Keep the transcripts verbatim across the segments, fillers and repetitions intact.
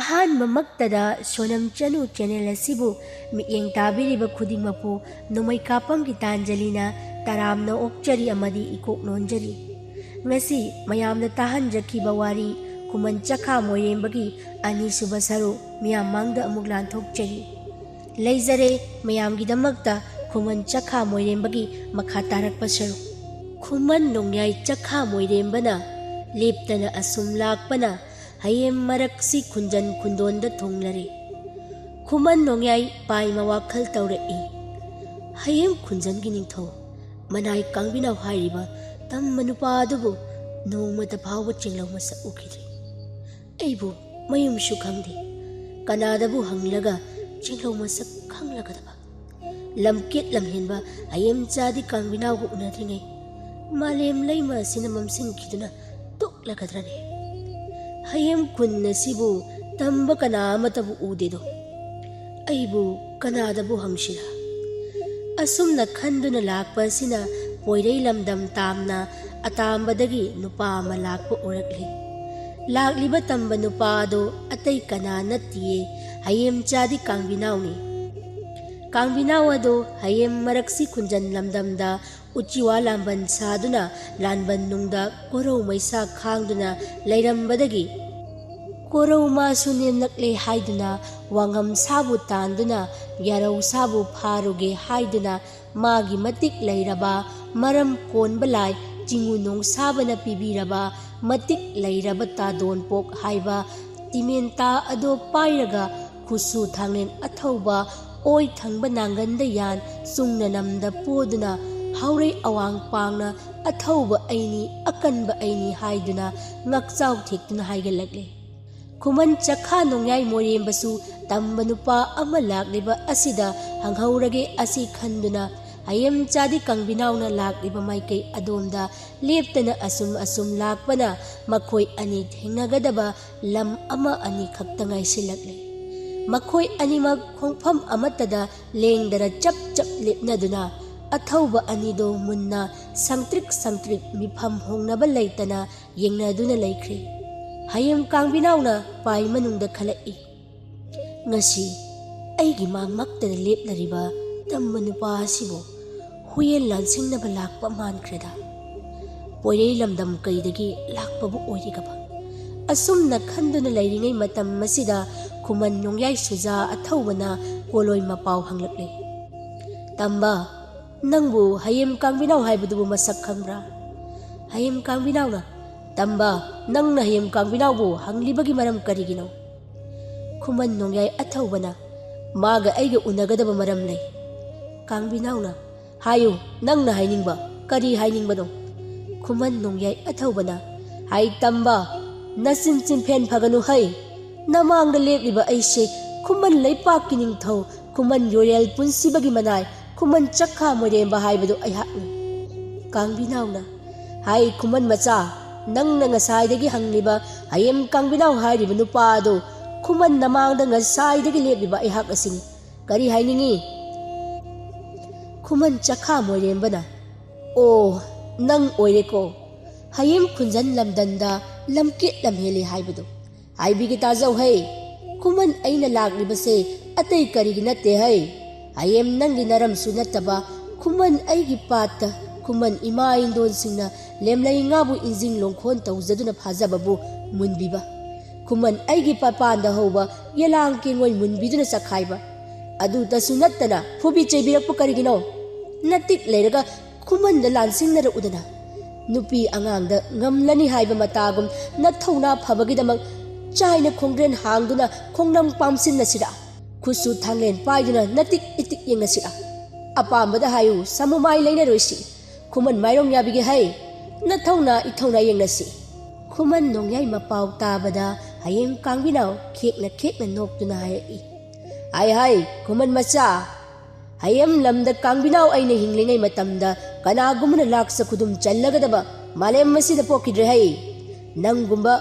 ꯑꯍꯥꯟꯕꯃꯛꯇꯗ ꯁꯣꯅꯝ ꯆꯅꯨ channel ꯑꯁꯤꯕꯨ ꯃꯤꯠꯌꯦꯡ ꯇꯥꯕꯤꯔꯤꯕ ꯈꯨꯗꯤꯡꯃꯛꯄꯨ ꯅꯣꯡꯃꯩ ꯀꯥꯞꯄꯝꯒꯤ ꯇꯥꯟꯖꯂꯤꯅ ꯇꯔꯥꯝꯅ ꯑꯣꯛꯆꯔꯤ ꯑꯃꯗꯤ ꯏꯀꯣꯛ ꯅꯣꯟꯖꯔꯤ꯫ ꯉꯁꯤ ꯃꯌꯥꯝꯅ ꯇꯥꯍꯟꯖꯈꯤꯕ ꯋꯥꯔꯤ ꯈꯨꯃꯟ ꯆꯈꯥ ꯃꯣꯏꯔꯦꯝꯕꯒꯤ ꯑꯅꯤꯁꯨꯕ ꯁꯔꯨꯛ ꯃꯤꯌꯥꯝ ꯃꯥꯡꯗ ꯑꯃꯨꯛ ꯂꯥꯟꯊꯣꯛꯆꯔꯤ꯫ ꯂꯩꯖꯔꯦ ꯃꯌꯥꯝꯒꯤꯗꯃꯛꯇ ꯈꯨꯃꯟ ꯆꯈꯥ ꯃꯣꯏꯔꯦꯝꯕꯒꯤ ꯃꯈꯥ ꯇꯥꯔꯛꯄ ꯁꯔꯨꯛ꯫ ꯈꯨꯃꯟ ꯅꯣꯡꯌꯥꯏ ꯆꯈꯥ ꯃꯣꯏꯔꯦꯝꯕꯅ ꯂꯦꯞꯇꯅ ꯑꯁꯨꯝ ꯂꯥꯛꯄꯅ ꯍꯌꯦꯝ ꯃꯔꯛꯁꯤ ꯈꯨꯟꯖꯟ ꯈꯨꯟꯗꯣꯟꯗ ꯊꯨꯡꯂꯔꯦ꯫ ꯈꯨꯃꯟ ꯅꯣꯡꯌꯥꯏ ꯄꯥꯏꯃ ꯋꯥꯈꯜ ꯇꯧꯔꯛꯏ꯫ ꯍꯌꯦꯝ ꯈꯨꯟꯖꯟꯒꯤ ꯅꯤꯡꯊꯧ ꯃꯅꯥꯏ ꯀꯥꯡꯕꯤꯅꯥꯎ ꯍꯥꯏꯔꯤꯕ ꯇꯝꯕ ꯅꯨꯄꯥ ꯑꯗꯨꯕꯨ ꯅꯣꯡꯃꯇ ꯐꯥꯎꯕ ꯆꯤꯡꯂꯧ ꯃꯁꯛ ꯎꯈꯤꯗ꯭ꯔꯤ꯫ ꯑꯩꯕꯨ ꯃꯌꯨꯝꯁꯨ ꯈꯪꯗꯦ꯫ ꯀꯅꯥꯗꯕꯨ ꯍꯪꯂꯒ ꯆꯤꯡꯂꯧ ꯃꯁꯛ ꯈꯪꯂꯒꯗꯕ? ꯂꯝꯀꯦꯠ ꯂꯝꯍꯦꯟꯕ ꯍꯌꯦꯝꯆꯥꯗꯤ ꯀꯥꯡꯕꯤꯅꯥꯎꯒ ꯎꯅꯗ꯭ꯔꯤꯉꯩ ꯃꯥꯂꯦꯝ ꯂꯩꯃ ꯑꯁꯤꯅ ꯃꯝꯁꯤꯟꯈꯤꯗꯨꯅ ꯇꯣꯛꯂꯒꯗ꯭ꯔꯅꯦ? ꯍꯌꯦꯝ ꯈꯨꯟ ꯑꯁꯤꯕꯨ ꯇꯝꯕ ꯀꯅꯥ ꯑꯃꯠꯇꯕꯨ ꯎꯗꯦꯗꯣ꯫ ꯑꯩꯕꯨ ꯀꯅꯥꯗꯕꯨ ꯍꯪꯁꯤꯔꯥ? ꯑꯁꯨꯝꯅ ꯈꯟꯗꯨꯅ ꯂꯥꯛꯄ ꯑꯁꯤꯅ ꯄꯣꯏꯔꯩ ꯂꯝꯗꯝ ꯇꯥꯝꯅ ꯑꯇꯥꯝꯕꯗꯒꯤ ꯅꯨꯄꯥ ꯑꯃ ꯂꯥꯛꯄ ꯎꯔꯛꯂꯤ꯫ ꯂꯥꯛꯂꯤꯕ ꯇꯝꯕ ꯅꯨꯄꯥ ꯑꯗꯨ ꯑꯇꯩ ꯀꯅꯥ ꯅꯠꯇꯤꯌꯦ, ꯍꯌꯦꯝꯆꯥꯗꯤ ꯀꯥꯡꯕꯤꯅꯥꯎꯅꯤ꯫ ꯀꯥꯡꯕꯤꯅꯥꯎ ꯑꯗꯨ ꯍꯌꯦꯝ ꯃꯔꯛꯁꯤ ꯈꯨꯟꯖꯟ ꯂꯝꯗꯝꯗ ꯎꯆꯤꯋꯥ ꯂꯥꯝꯕꯟ ꯁꯥꯗꯨꯅ ꯂꯥꯟꯕꯟ ꯅꯨꯡꯗ ꯀꯣꯔꯧ ꯃꯩꯁꯥ ꯈꯥꯡꯗꯨꯅ ꯂꯩꯔꯝꯕꯗꯒꯤ ꯀꯣꯔꯧ ꯃꯥꯁꯨ ꯅꯦꯝꯂꯛꯂꯦ ꯍꯥꯏꯗꯨꯅ ꯋꯥꯉꯝ ꯁꯥꯕꯨ ꯇꯥꯟꯗꯨꯅ ꯌꯥꯔꯧ ꯁꯥꯕꯨ ꯐꯥꯔꯨꯒꯦ ꯍꯥꯏꯗꯨꯅ ꯃꯥꯒꯤ ꯃꯇꯤꯛ ꯂꯩꯔꯕ ꯃꯔꯝ ꯀꯣꯟꯕ ꯂꯥꯏ ꯆꯤꯡꯉꯨ ꯅꯣꯡꯁꯥꯕꯅ ꯄꯤꯕꯤꯔꯕ ꯃꯇꯤꯛ ꯂꯩꯔꯕ ꯇꯥꯗꯣꯟꯄꯣꯛ ꯍꯥꯏꯕ ꯇꯤꯃꯦꯟꯇꯥ ꯑꯗꯣ ꯄꯥꯏꯔꯒ ꯈꯨꯠꯁꯨ ꯊꯥꯡꯂꯦꯟ ꯑꯊꯧꯕ ꯑꯣꯏ ꯊꯪꯕ ꯅꯥꯡꯒꯟꯗ ꯌꯥꯟ ꯆꯨꯡꯅ ꯅꯝꯗ ꯄꯣꯗꯨꯅ ꯍꯥꯎꯔꯩ ꯑꯋꯥꯡ ꯄꯥꯡꯅ ꯑꯊꯧꯕ ꯑꯩꯅꯤ ꯑꯀꯟꯕ ꯑꯩꯅꯤ ꯍꯥꯏꯗꯨꯅ ꯉꯛꯆꯥꯎ ꯊꯦꯛꯇꯨꯅ ꯍꯥꯏꯒꯠꯂꯛꯂꯦ꯫ ꯈꯨꯃꯟ ꯆꯈꯥ ꯅꯣꯡꯌꯥꯏ ꯃꯣꯏꯔꯦꯝꯕꯁꯨ ꯇꯝꯕ ꯅꯨꯄꯥ ꯑꯃ ꯂꯥꯛꯂꯤꯕ ꯑꯁꯤꯗ ꯍꯪꯍꯧꯔꯒꯦ ꯑꯁꯤ ꯈꯟꯗꯨꯅ ꯍꯌꯦꯝꯆꯥꯗꯤ ꯀꯥꯡꯕꯤꯅꯥꯎꯅ ꯂꯥꯛꯂꯤꯕ ꯃꯥꯏꯀꯩ ꯑꯗꯣꯝꯗ ꯂꯦꯞꯇꯅ ꯑꯁꯨꯝ ꯑꯁꯨꯝ ꯂꯥꯛꯄꯅ ꯃꯈꯣꯏ ꯑꯅꯤ ꯊꯦꯡꯅꯒꯗꯕ ꯂꯝ ꯑꯃ ꯑꯅꯤ ꯈꯛꯇ ꯉꯥꯏꯁꯤꯜꯂꯛꯂꯦ꯫ ꯃꯈꯣꯏ ꯑꯅꯤꯃꯛ ꯈꯣꯡꯐꯝ ꯑꯃꯠꯇꯗ ꯂꯦꯡꯗꯅ ꯆꯞ ꯆꯞ ꯂꯦꯞꯅꯗꯨꯅ ꯑꯊꯧꯕ ꯑꯅꯤꯗꯣ ꯃꯨꯟꯅ ꯁꯪꯇ꯭ꯔꯤꯛ ꯁꯪꯇ꯭ꯔꯤꯛ ꯃꯤꯐꯝ ꯍꯣꯡꯅꯕ ꯂꯩꯇꯅ ꯌꯦꯡꯅꯗꯨꯅ ꯂꯩꯈ꯭ꯔꯦ꯫ ꯍꯌꯦꯝ ꯀꯥꯡꯕꯤꯅꯥꯎꯅ ꯄꯥꯏ ꯃꯅꯨꯡꯗ ꯈꯜꯂꯛꯏ꯫ ꯉꯁꯤ ꯑꯩꯒꯤ ꯃꯥꯡꯃꯛꯇꯗ ꯂꯦꯞꯂꯔꯤꯕ ꯇꯝꯕ ꯅꯨꯄꯥ ꯑꯁꯤꯕꯨ ꯍꯨꯌꯦꯟ ꯂꯥꯟꯁꯤꯡꯅꯕ ꯂꯥꯛꯄ ꯃꯥꯟꯈ꯭ꯔꯦꯗ꯫ ꯄꯣꯏꯔꯩ ꯂꯝꯗꯝ ꯀꯩꯗꯒꯤ ꯂꯥꯛꯄꯕꯨ ꯑꯣꯏꯔꯤꯒꯕ? ꯑꯁꯨꯝꯅ ꯈꯟꯗꯨꯅ ꯂꯩꯔꯤꯉꯩ ꯃꯇꯝ ꯑꯁꯤꯗ ꯈꯨꯃꯟ ꯅꯣꯡꯌꯥꯏ ꯁꯨꯖꯥ ꯑꯊꯧꯕꯅ ꯀꯣꯂꯣꯏ ꯃꯄꯥꯎ ꯍꯪꯂꯛꯂꯦ꯫ "ꯇꯝꯕ, ꯅꯪꯕꯨ ꯍꯌꯦꯝ ꯀꯥꯡꯕꯤꯅꯥꯎ ꯍꯥꯏꯕꯗꯨꯕꯨ ꯃꯁꯛ ꯈꯪꯕ꯭ꯔꯥ?" ꯍꯌꯦꯝ ꯀꯥꯡꯕꯤꯅꯥꯎꯅ, "ꯇꯝꯕ, ꯅꯪꯅ ꯍꯌꯦꯝ ꯀꯥꯡꯕꯤꯅꯥꯎꯕꯨ ꯍꯪꯂꯤꯕꯒꯤ ꯃꯔꯝ ꯀꯔꯤꯒꯤꯅꯣ?" ꯈꯨꯃꯟ ꯅꯣꯡꯌꯥꯏ ꯑꯊꯧꯕꯅ, "ꯃꯥꯒ ꯑꯩꯒ ꯎꯅꯒꯗꯕ ꯃꯔꯝ ꯂꯩ꯫" ꯀꯥꯡꯕꯤꯅꯥꯎꯅ, "ꯍꯥꯏꯌꯨ, ꯅꯪꯅ ꯍꯥꯏꯅꯤꯡꯕ, ꯀꯔꯤ ꯍꯥꯏꯅꯤꯡꯕꯅꯣ?" ꯈꯨꯃꯟ ꯅꯣꯡꯌꯥꯏ ꯑꯊꯧꯕꯅ, "ꯍꯥꯏ ꯇꯝꯕ, ꯅꯆꯤꯟ ꯆꯤꯟꯐꯦꯟ ꯐꯒꯅꯨ ꯍꯩ꯫ ꯅꯃꯥꯡꯗ ꯂꯦꯞꯂꯤꯕ ꯑꯩꯁꯦ ꯈꯨꯃꯟ ꯂꯩꯄꯥꯛꯀꯤ ꯅꯤꯡꯊꯧ, ꯈꯨꯃꯟ ꯌꯣꯔꯦꯜ ꯄꯨꯟꯁꯤꯕꯒꯤ ꯃꯅꯥꯏ, ꯈꯨꯃꯟ ꯆꯈꯥ ꯃꯣꯏꯔꯦꯝꯕ ꯍꯥꯏꯕꯗꯨ ꯑꯩꯍꯥꯛꯅꯤ꯫" ꯀꯥꯡꯕꯤꯅꯥꯎꯅ, "ꯍꯥꯏ ꯈꯨꯃꯟ ꯃꯆꯥ, ꯅꯪꯅ ꯉꯁꯥꯏꯗꯒꯤ ꯍꯪꯂꯤꯕ ꯍꯌꯦꯝ ꯀꯥꯡꯕꯤꯅꯥꯎ ꯍꯥꯏꯔꯤꯕ ꯅꯨꯄꯥ ꯑꯗꯨ ꯈꯨꯃꯟ ꯅꯃꯥꯡꯗ ꯉꯁꯥꯏꯗꯒꯤ ꯂꯦꯞꯂꯤꯕ ꯑꯩꯍꯥꯛ ꯑꯁꯤꯅꯤ꯫ ꯀꯔꯤ ꯍꯥꯏꯅꯤꯡꯉꯤ?" ꯈꯨꯃꯟ ꯆꯈꯥ ꯃꯣꯏꯔꯦꯝꯕꯅ, "ꯑꯣ, ꯅꯪ ꯑꯣꯏꯔꯦꯀꯣ, ꯍꯌꯦꯝ ꯈꯨꯟꯖꯟ ꯂꯝꯗꯟꯗ ꯂꯝꯀꯦꯠ ꯂꯝꯍꯦꯜꯂꯤ ꯍꯥꯏꯕꯗꯨ꯫ ꯍꯥꯏꯕꯤꯒꯦ ꯇꯥꯖꯧ ꯍꯩ, ꯈꯨꯃꯟ ꯑꯩꯅ ꯂꯥꯛꯂꯤꯕꯁꯦ ꯑꯇꯩ ꯀꯔꯤꯒꯤ ꯅꯠꯇꯦ ꯍꯩ꯫ ꯍꯌꯦꯝ ꯅꯪꯒꯤ ꯅꯔꯝꯁꯨ ꯅꯠꯇꯕ ꯈꯨꯃꯟ ꯑꯩꯒꯤ ꯄꯥꯠꯇ ꯈꯨꯃꯟ ꯏꯃꯥ ꯏꯟꯗꯣꯟꯁꯤꯡꯅ ꯂꯦꯝꯂꯩ ꯉꯥꯕꯨ ꯏꯟꯖꯤꯡ ꯂꯣꯡꯈꯣꯟ ꯇꯧꯖꯗꯨꯅ ꯐꯥꯖꯕꯕꯨ ꯃꯨꯟꯕꯤꯕ, ꯈꯨꯃꯟ ꯑꯩꯒꯤ ꯄꯥꯄꯥꯟꯗ ꯍꯧꯕ ꯌꯦꯂꯥꯡ ꯀꯦꯡꯉꯣꯏ ꯃꯨꯟꯕꯤꯗꯨꯅ ꯆꯈꯥꯏꯕ, ꯑꯗꯨꯇꯁꯨ ꯅꯠꯇꯅ ꯐꯨꯕꯤ ꯆꯩꯕꯤꯔꯛꯄ ꯀꯔꯤꯒꯤꯅꯣ? ꯅꯇꯤꯛ ꯂꯩꯔꯒ ꯈꯨꯃꯟꯗ ꯂꯥꯟꯁꯤꯡꯅꯔꯛꯎꯗꯅ꯫ ꯅꯨꯄꯤ ꯑꯉꯥꯡꯗ ꯉꯝꯂꯅꯤ ꯍꯥꯏꯕ ꯃꯇꯥꯒꯨꯝ ꯅꯊꯧꯅꯥ ꯐꯕꯒꯤꯗꯃꯛ ꯆꯥꯏꯅ ꯈꯣꯡꯗ꯭ꯔꯦꯟ ꯍꯥꯡꯗꯨꯅ ꯈꯣꯡꯅꯝ ꯄꯥꯝꯁꯤꯟꯅꯁꯤꯔꯥ? ꯈꯨꯠꯁꯨ ꯊꯥꯡꯂꯦꯟ ꯄꯥꯏꯗꯨꯅ ꯅꯇꯤꯛ ꯏꯇꯤꯛ ꯌꯦꯡꯅꯁꯤꯔꯥ? ꯑꯄꯥꯝꯕꯗ ꯍꯥꯏꯌꯨ, ꯁꯥꯃꯨ ꯃꯥꯏ ꯂꯩꯅꯔꯣꯏꯁꯤ꯫ ꯈꯨꯃꯟ ꯃꯥꯏꯔꯣꯡ ꯌꯥꯕꯤꯒꯦ ꯍꯩ, ꯅꯊꯧꯅꯥ ꯏꯊꯧꯅꯥ ꯌꯦꯡꯅꯁꯤ꯫" ꯈꯨꯃꯟ ꯅꯣꯡꯌꯥꯏ ꯃꯄꯥꯎ ꯇꯥꯕꯗ ꯍꯌꯦꯡ ꯀꯥꯡꯕꯤꯅꯥꯎ ꯈꯦꯛꯅ ꯈꯦꯛꯅ ꯅꯣꯛꯇꯨꯅ ꯍꯥꯏꯔꯛꯏ, "ꯍꯥꯏ ꯍꯥꯏ, ꯈꯨꯃꯟ ꯃꯆꯥ, ꯍꯌꯦꯝ ꯂꯝꯗ ꯀꯥꯡꯕꯤꯅꯥꯎ ꯑꯩꯅ ꯍꯤꯡꯂꯤꯉꯩ ꯃꯇꯝꯗ ꯀꯅꯥꯒꯨꯝꯕꯅ ꯂꯥꯛꯆ ꯈꯨꯗꯨꯝ ꯆꯜꯂꯒꯗꯕ ꯃꯥꯂꯦꯝ ꯑꯁꯤꯗ ꯄꯣꯛꯈꯤꯗ꯭ꯔꯦ ꯍꯩ꯫ ꯅꯪꯒꯨꯝꯕ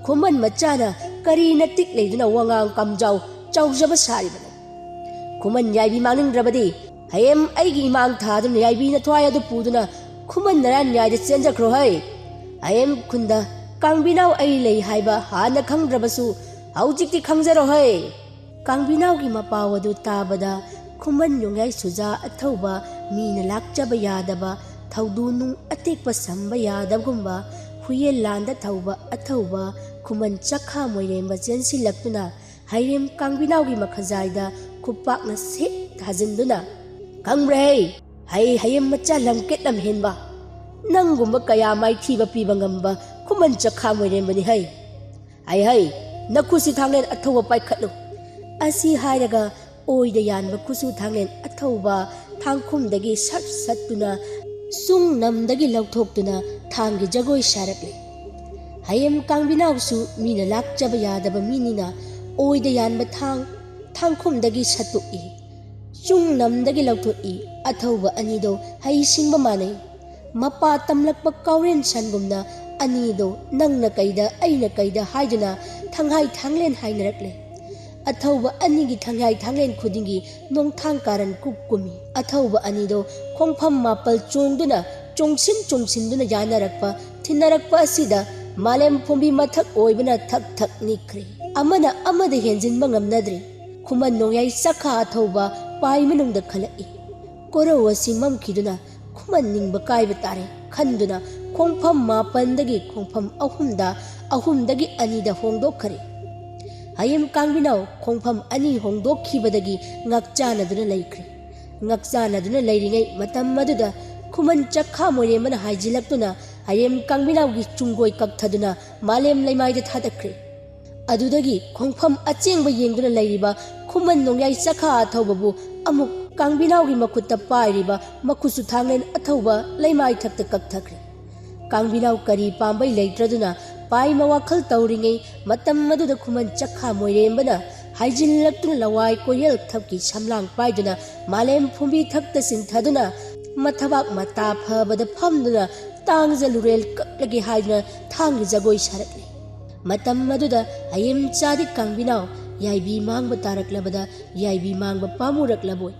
ꯈꯨꯃꯟ ꯃꯆꯥꯅ ꯀꯔꯤ ꯅꯇꯤꯛ ꯂꯩꯗꯨꯅ ꯋꯥꯉꯥꯡ ꯀꯝꯖꯥꯎ ꯆꯥꯎꯖꯕ ꯁꯥꯔꯤꯕꯅꯣ? ꯈꯨꯃꯟ ꯌꯥꯏꯕꯤ ꯃꯥꯡꯅꯤꯡꯗ꯭ꯔꯕꯗꯤ ꯍꯌꯦꯝ ꯑꯩꯒꯤ ꯏꯃꯥꯡ ꯊꯥꯗꯨꯅ ꯌꯥꯏꯕꯤꯅ ꯊ꯭ꯋꯥꯏ ꯑꯗꯨ ꯄꯨꯗꯨꯅ ꯈꯨꯃꯟ ꯅꯔꯥꯟ ꯌꯥꯏꯗ ꯆꯦꯟꯖꯈ꯭ꯔꯣ ꯍꯩ꯫ ꯍꯌꯦꯝ ꯈꯨꯟꯗ ꯀꯥꯡꯕꯤꯅꯥꯎ ꯑꯩ ꯂꯩ ꯍꯥꯏꯕ ꯍꯥꯟꯅ ꯈꯪꯗ꯭ꯔꯕꯁꯨ ꯍꯧꯖꯤꯛꯇꯤ ꯈꯪꯖꯔꯣꯍꯦ꯫ ꯀꯥꯡꯕꯤꯅꯥꯎꯒꯤ ꯃꯄꯥꯎ ꯑꯗꯨ ꯇꯥꯕꯗ ꯈꯨꯃꯟ ꯅꯣꯡꯌꯥꯏ ꯁꯨꯖꯥ ꯑꯊꯧꯕ ꯃꯤꯅ ꯂꯥꯛꯆꯕ ꯌꯥꯗꯕ, ꯊꯧꯗꯨ ꯅꯨꯡ ꯑꯇꯦꯛꯄ ꯁꯝꯕ ꯌꯥꯗꯕꯒꯨꯝꯕ, ꯍꯨꯏꯌꯦꯟ ꯂꯥꯟꯗ ꯊꯧꯕ ꯑꯊꯧꯕ ꯈꯨꯃꯟ ꯆꯈꯥ ꯃꯣꯏꯔꯦꯝꯕ ꯆꯦꯟꯁꯤꯜꯂꯛꯇꯨꯅ ꯍꯩꯔꯦꯝ ꯀꯥꯡꯕꯤꯅꯥꯎꯒꯤ ꯃꯈꯖꯥꯏꯗ ꯈꯨꯄꯥꯛꯅ ꯁꯦꯠ ꯊꯥꯖꯤꯟꯗꯨꯅ, "ꯈꯪꯕ꯭ꯔꯥꯍꯦ, ꯍꯩ ꯍꯌꯦꯝ ꯃꯆꯥ ꯂꯝꯀꯦꯠ ꯂꯝꯍꯦꯟꯕ, ꯅꯪꯒꯨꯝꯕ ꯀꯌꯥ ꯃꯥꯏꯊꯤꯕ ꯄꯤꯕ ꯉꯝꯕ ꯈꯨꯃꯟ ꯆꯈꯥ ꯃꯣꯏꯔꯦꯝꯕꯅꯤ ꯍꯩ꯫ ꯍꯩ ꯍꯩ, ꯅꯈꯨꯠꯁꯤ ꯊꯥꯡꯂꯦꯟ ꯑꯊꯧꯕ ꯄꯥꯏꯈꯠꯂꯨ"꯫ ꯑꯁꯤ ꯍꯥꯏꯔꯒ ꯑꯣꯏꯗ ꯌꯥꯟꯕ ꯈꯨꯠꯁꯨ ꯊꯥꯡꯂꯦꯟ ꯑꯊꯧꯕ ꯊꯥꯡꯈꯨꯝꯗꯒꯤ ꯁꯠ ꯁꯠꯇꯨꯅ ꯁꯨꯡ ꯅꯝꯗꯒꯤ ꯂꯧꯊꯣꯛꯇꯨꯅ ꯊꯥꯡꯒꯤ ꯖꯒꯣꯏ ꯁꯥꯔꯛꯂꯤ꯫ ꯍꯌꯦꯝ ꯀꯥꯡꯕꯤꯅꯥꯎꯁꯨ ꯃꯤꯅ ꯂꯥꯛꯆꯕ ꯌꯥꯗꯕ ꯃꯤꯅꯤꯅ ꯑꯣꯏꯗ ꯌꯥꯟꯕ ꯊꯥꯡ ꯊꯥꯡꯈꯨꯝꯗꯒꯤ ꯁꯠꯇꯣꯛꯏ꯫ ꯆꯨꯡ ꯅꯝꯗꯒꯤ ꯂꯧꯊꯣꯛꯏ꯫ ꯑꯊꯧꯕ ꯑꯅꯤꯗꯣ ꯍꯩꯁꯤꯡꯕ ꯃꯥꯟꯅꯩ꯫ ꯃꯄꯥ ꯇꯝꯂꯛꯄ ꯀꯥꯎꯔꯦꯟ ꯁꯟꯒꯨꯝꯅ ꯑꯅꯤꯗꯣ ꯅꯪꯅ ꯀꯩꯗ ꯑꯩꯅ ꯀꯩꯗ ꯍꯥꯏꯗꯨꯅ ꯊꯪꯍꯥꯏ ꯊꯥꯡꯂꯦꯟ ꯍꯥꯏꯅꯔꯛꯂꯦ꯫ ꯑꯊꯧꯕ ꯑꯅꯤꯒꯤ ꯊꯪꯍꯥꯏ ꯊꯥꯡꯂꯦꯟ ꯈꯨꯗꯤꯡꯒꯤ ꯅꯣꯡꯊꯥꯡ ꯀꯥꯔꯟ ꯀꯨꯞ ꯀꯨꯝꯃꯤ꯫ ꯑꯊꯧꯕ ꯑꯅꯤꯗꯣ ꯈꯣꯡꯐꯝ ꯃꯥꯄꯜ ꯆꯣꯡꯗꯨꯅ ꯆꯣꯡꯁꯤꯟ ꯆꯣꯡꯁꯤꯟꯗꯨꯅ ꯌꯥꯅꯔꯛꯄ ꯊꯤꯟꯅꯔꯛꯄ ꯑꯁꯤꯗ ꯃꯥꯂꯦꯝ ꯐꯨꯝꯕꯤ ꯃꯊꯛ ꯑꯣꯏꯕꯅ ꯊꯛ ꯊꯛ ꯅꯤꯛꯈ꯭ꯔꯦ꯫ ꯑꯃꯅ ꯑꯃꯗ ꯍꯦꯟꯖꯤꯟꯕ ꯉꯝꯅꯗ꯭ꯔꯦ꯫ ꯈꯨꯃꯟ ꯅꯣꯡꯌꯥꯏ ꯆꯈꯥ ꯑꯊꯧꯕ ꯄꯥꯏ ꯃꯅꯨꯡꯗ ꯈꯜꯂꯛꯏ꯫ ꯀꯣꯔꯧ ꯑꯁꯤ ꯃꯝꯈꯤꯗꯨꯅ ꯈꯨꯃꯟ ꯅꯤꯡꯕ ꯀꯥꯏꯕ ꯇꯥꯔꯦ ꯈꯟꯗꯨꯅ ꯈꯣꯡꯐꯝ ꯃꯥꯄꯟꯗꯒꯤ ꯈꯣꯡꯐꯝ ꯑꯍꯨꯝꯗ, ꯑꯍꯨꯝꯗꯒꯤ ꯑꯅꯤꯗ ꯍꯣꯡꯗꯣꯛꯈ꯭ꯔꯦ꯫ ꯍꯌꯦꯝ ꯀꯥꯡꯕꯤꯅꯥꯎ ꯈꯣꯡꯐꯝ ꯑꯅꯤ ꯍꯣꯡꯗꯣꯛꯈꯤꯕꯗꯒꯤ ꯉꯛꯆꯥꯅꯗꯨꯅ ꯂꯩꯈ꯭ꯔꯦ꯫ ꯉꯛꯆꯥꯅꯗꯨꯅ ꯂꯩꯔꯤꯉꯩ ꯃꯇꯝ ꯑꯗꯨꯗ ꯈꯨꯃꯟ ꯆꯈꯥ ꯃꯣꯏꯔꯦꯝꯕꯅ ꯍꯥꯏꯖꯤꯜꯂꯛꯇꯨꯅ ꯍꯌꯦꯝ ꯀꯥꯡꯕꯤꯅꯥꯎꯒꯤ ꯆꯨꯡꯒꯣꯏ ꯀꯛꯊꯗꯨꯅ ꯃꯥꯂꯦꯝ ꯂꯩꯃꯥꯏꯗ ꯊꯥꯗꯈ꯭ꯔꯦ꯫ ꯑꯗꯨꯗꯒꯤ ꯈꯣꯡꯐꯝ ꯑꯆꯦꯡꯕ ꯌꯦꯡꯗꯨꯅ ꯂꯩꯔꯤꯕ ꯈꯨꯃꯟ ꯅꯣꯡꯌꯥꯏ ꯆꯈꯥ ꯑꯊꯧꯕꯕꯨ ꯑꯃꯨꯛ ꯀꯥꯡꯕꯤꯅꯥꯎꯒꯤ ꯃꯈꯨꯠꯇ ꯄꯥꯏꯔꯤꯕ ꯃꯈꯨꯠꯁꯨ ꯊꯥꯡꯂꯦꯟ ꯑꯊꯧꯕ ꯂꯩꯃꯥꯏ ꯊꯛꯇ ꯀꯛꯊꯈ꯭ꯔꯦ꯫ ꯀꯥꯡꯕꯤꯅꯥꯎ ꯀꯔꯤ ꯄꯥꯝꯕꯩ ꯂꯩꯇ꯭ꯔꯗꯨꯅ ꯄꯥꯏꯃ ꯋꯥꯈꯜ ꯇꯧꯔꯤꯉꯩ ꯃꯇꯝ ꯑꯗꯨꯗ ꯈꯨꯃꯟ ꯆꯈꯥ ꯃꯣꯏꯔꯦꯝꯕꯅ ꯍꯥꯏꯖꯤꯜꯂꯛꯇꯨꯅ ꯂꯋꯥꯏ ꯀꯣꯏꯔꯦꯜ ꯊꯛꯀꯤ ꯁꯝꯂꯥꯡ ꯄꯥꯏꯗꯨꯅ ꯃꯥꯂꯦꯝ ꯐꯨꯝꯕꯤ ꯊꯛꯇ ꯆꯤꯡꯊꯗꯨꯅ ꯃꯊꯕꯥꯛ ꯃꯇꯥ ꯐꯕꯗ ꯐꯝꯗꯨꯅ ꯇꯥꯡꯖ ꯂꯨꯔꯦꯜ ꯀꯛꯂꯒꯦ ꯍꯥꯏꯗꯨꯅ ꯊꯥꯡꯒꯤ ꯖꯒꯣꯏ ꯁꯥꯔꯛꯂꯤ꯫ ꯃꯇꯝ ꯑꯗꯨꯗ ꯍꯌꯦꯝꯆꯥꯗꯤ ꯀꯥꯡꯕꯤꯅꯥꯎ ꯌꯥꯏꯕꯤ ꯃꯥꯡꯕ ꯇꯥꯔꯛꯂꯕꯗ ꯌꯥꯏꯕꯤ ꯃꯥꯡꯕ ꯄꯥꯝꯃꯨꯔꯛꯂꯕꯣꯏ꯫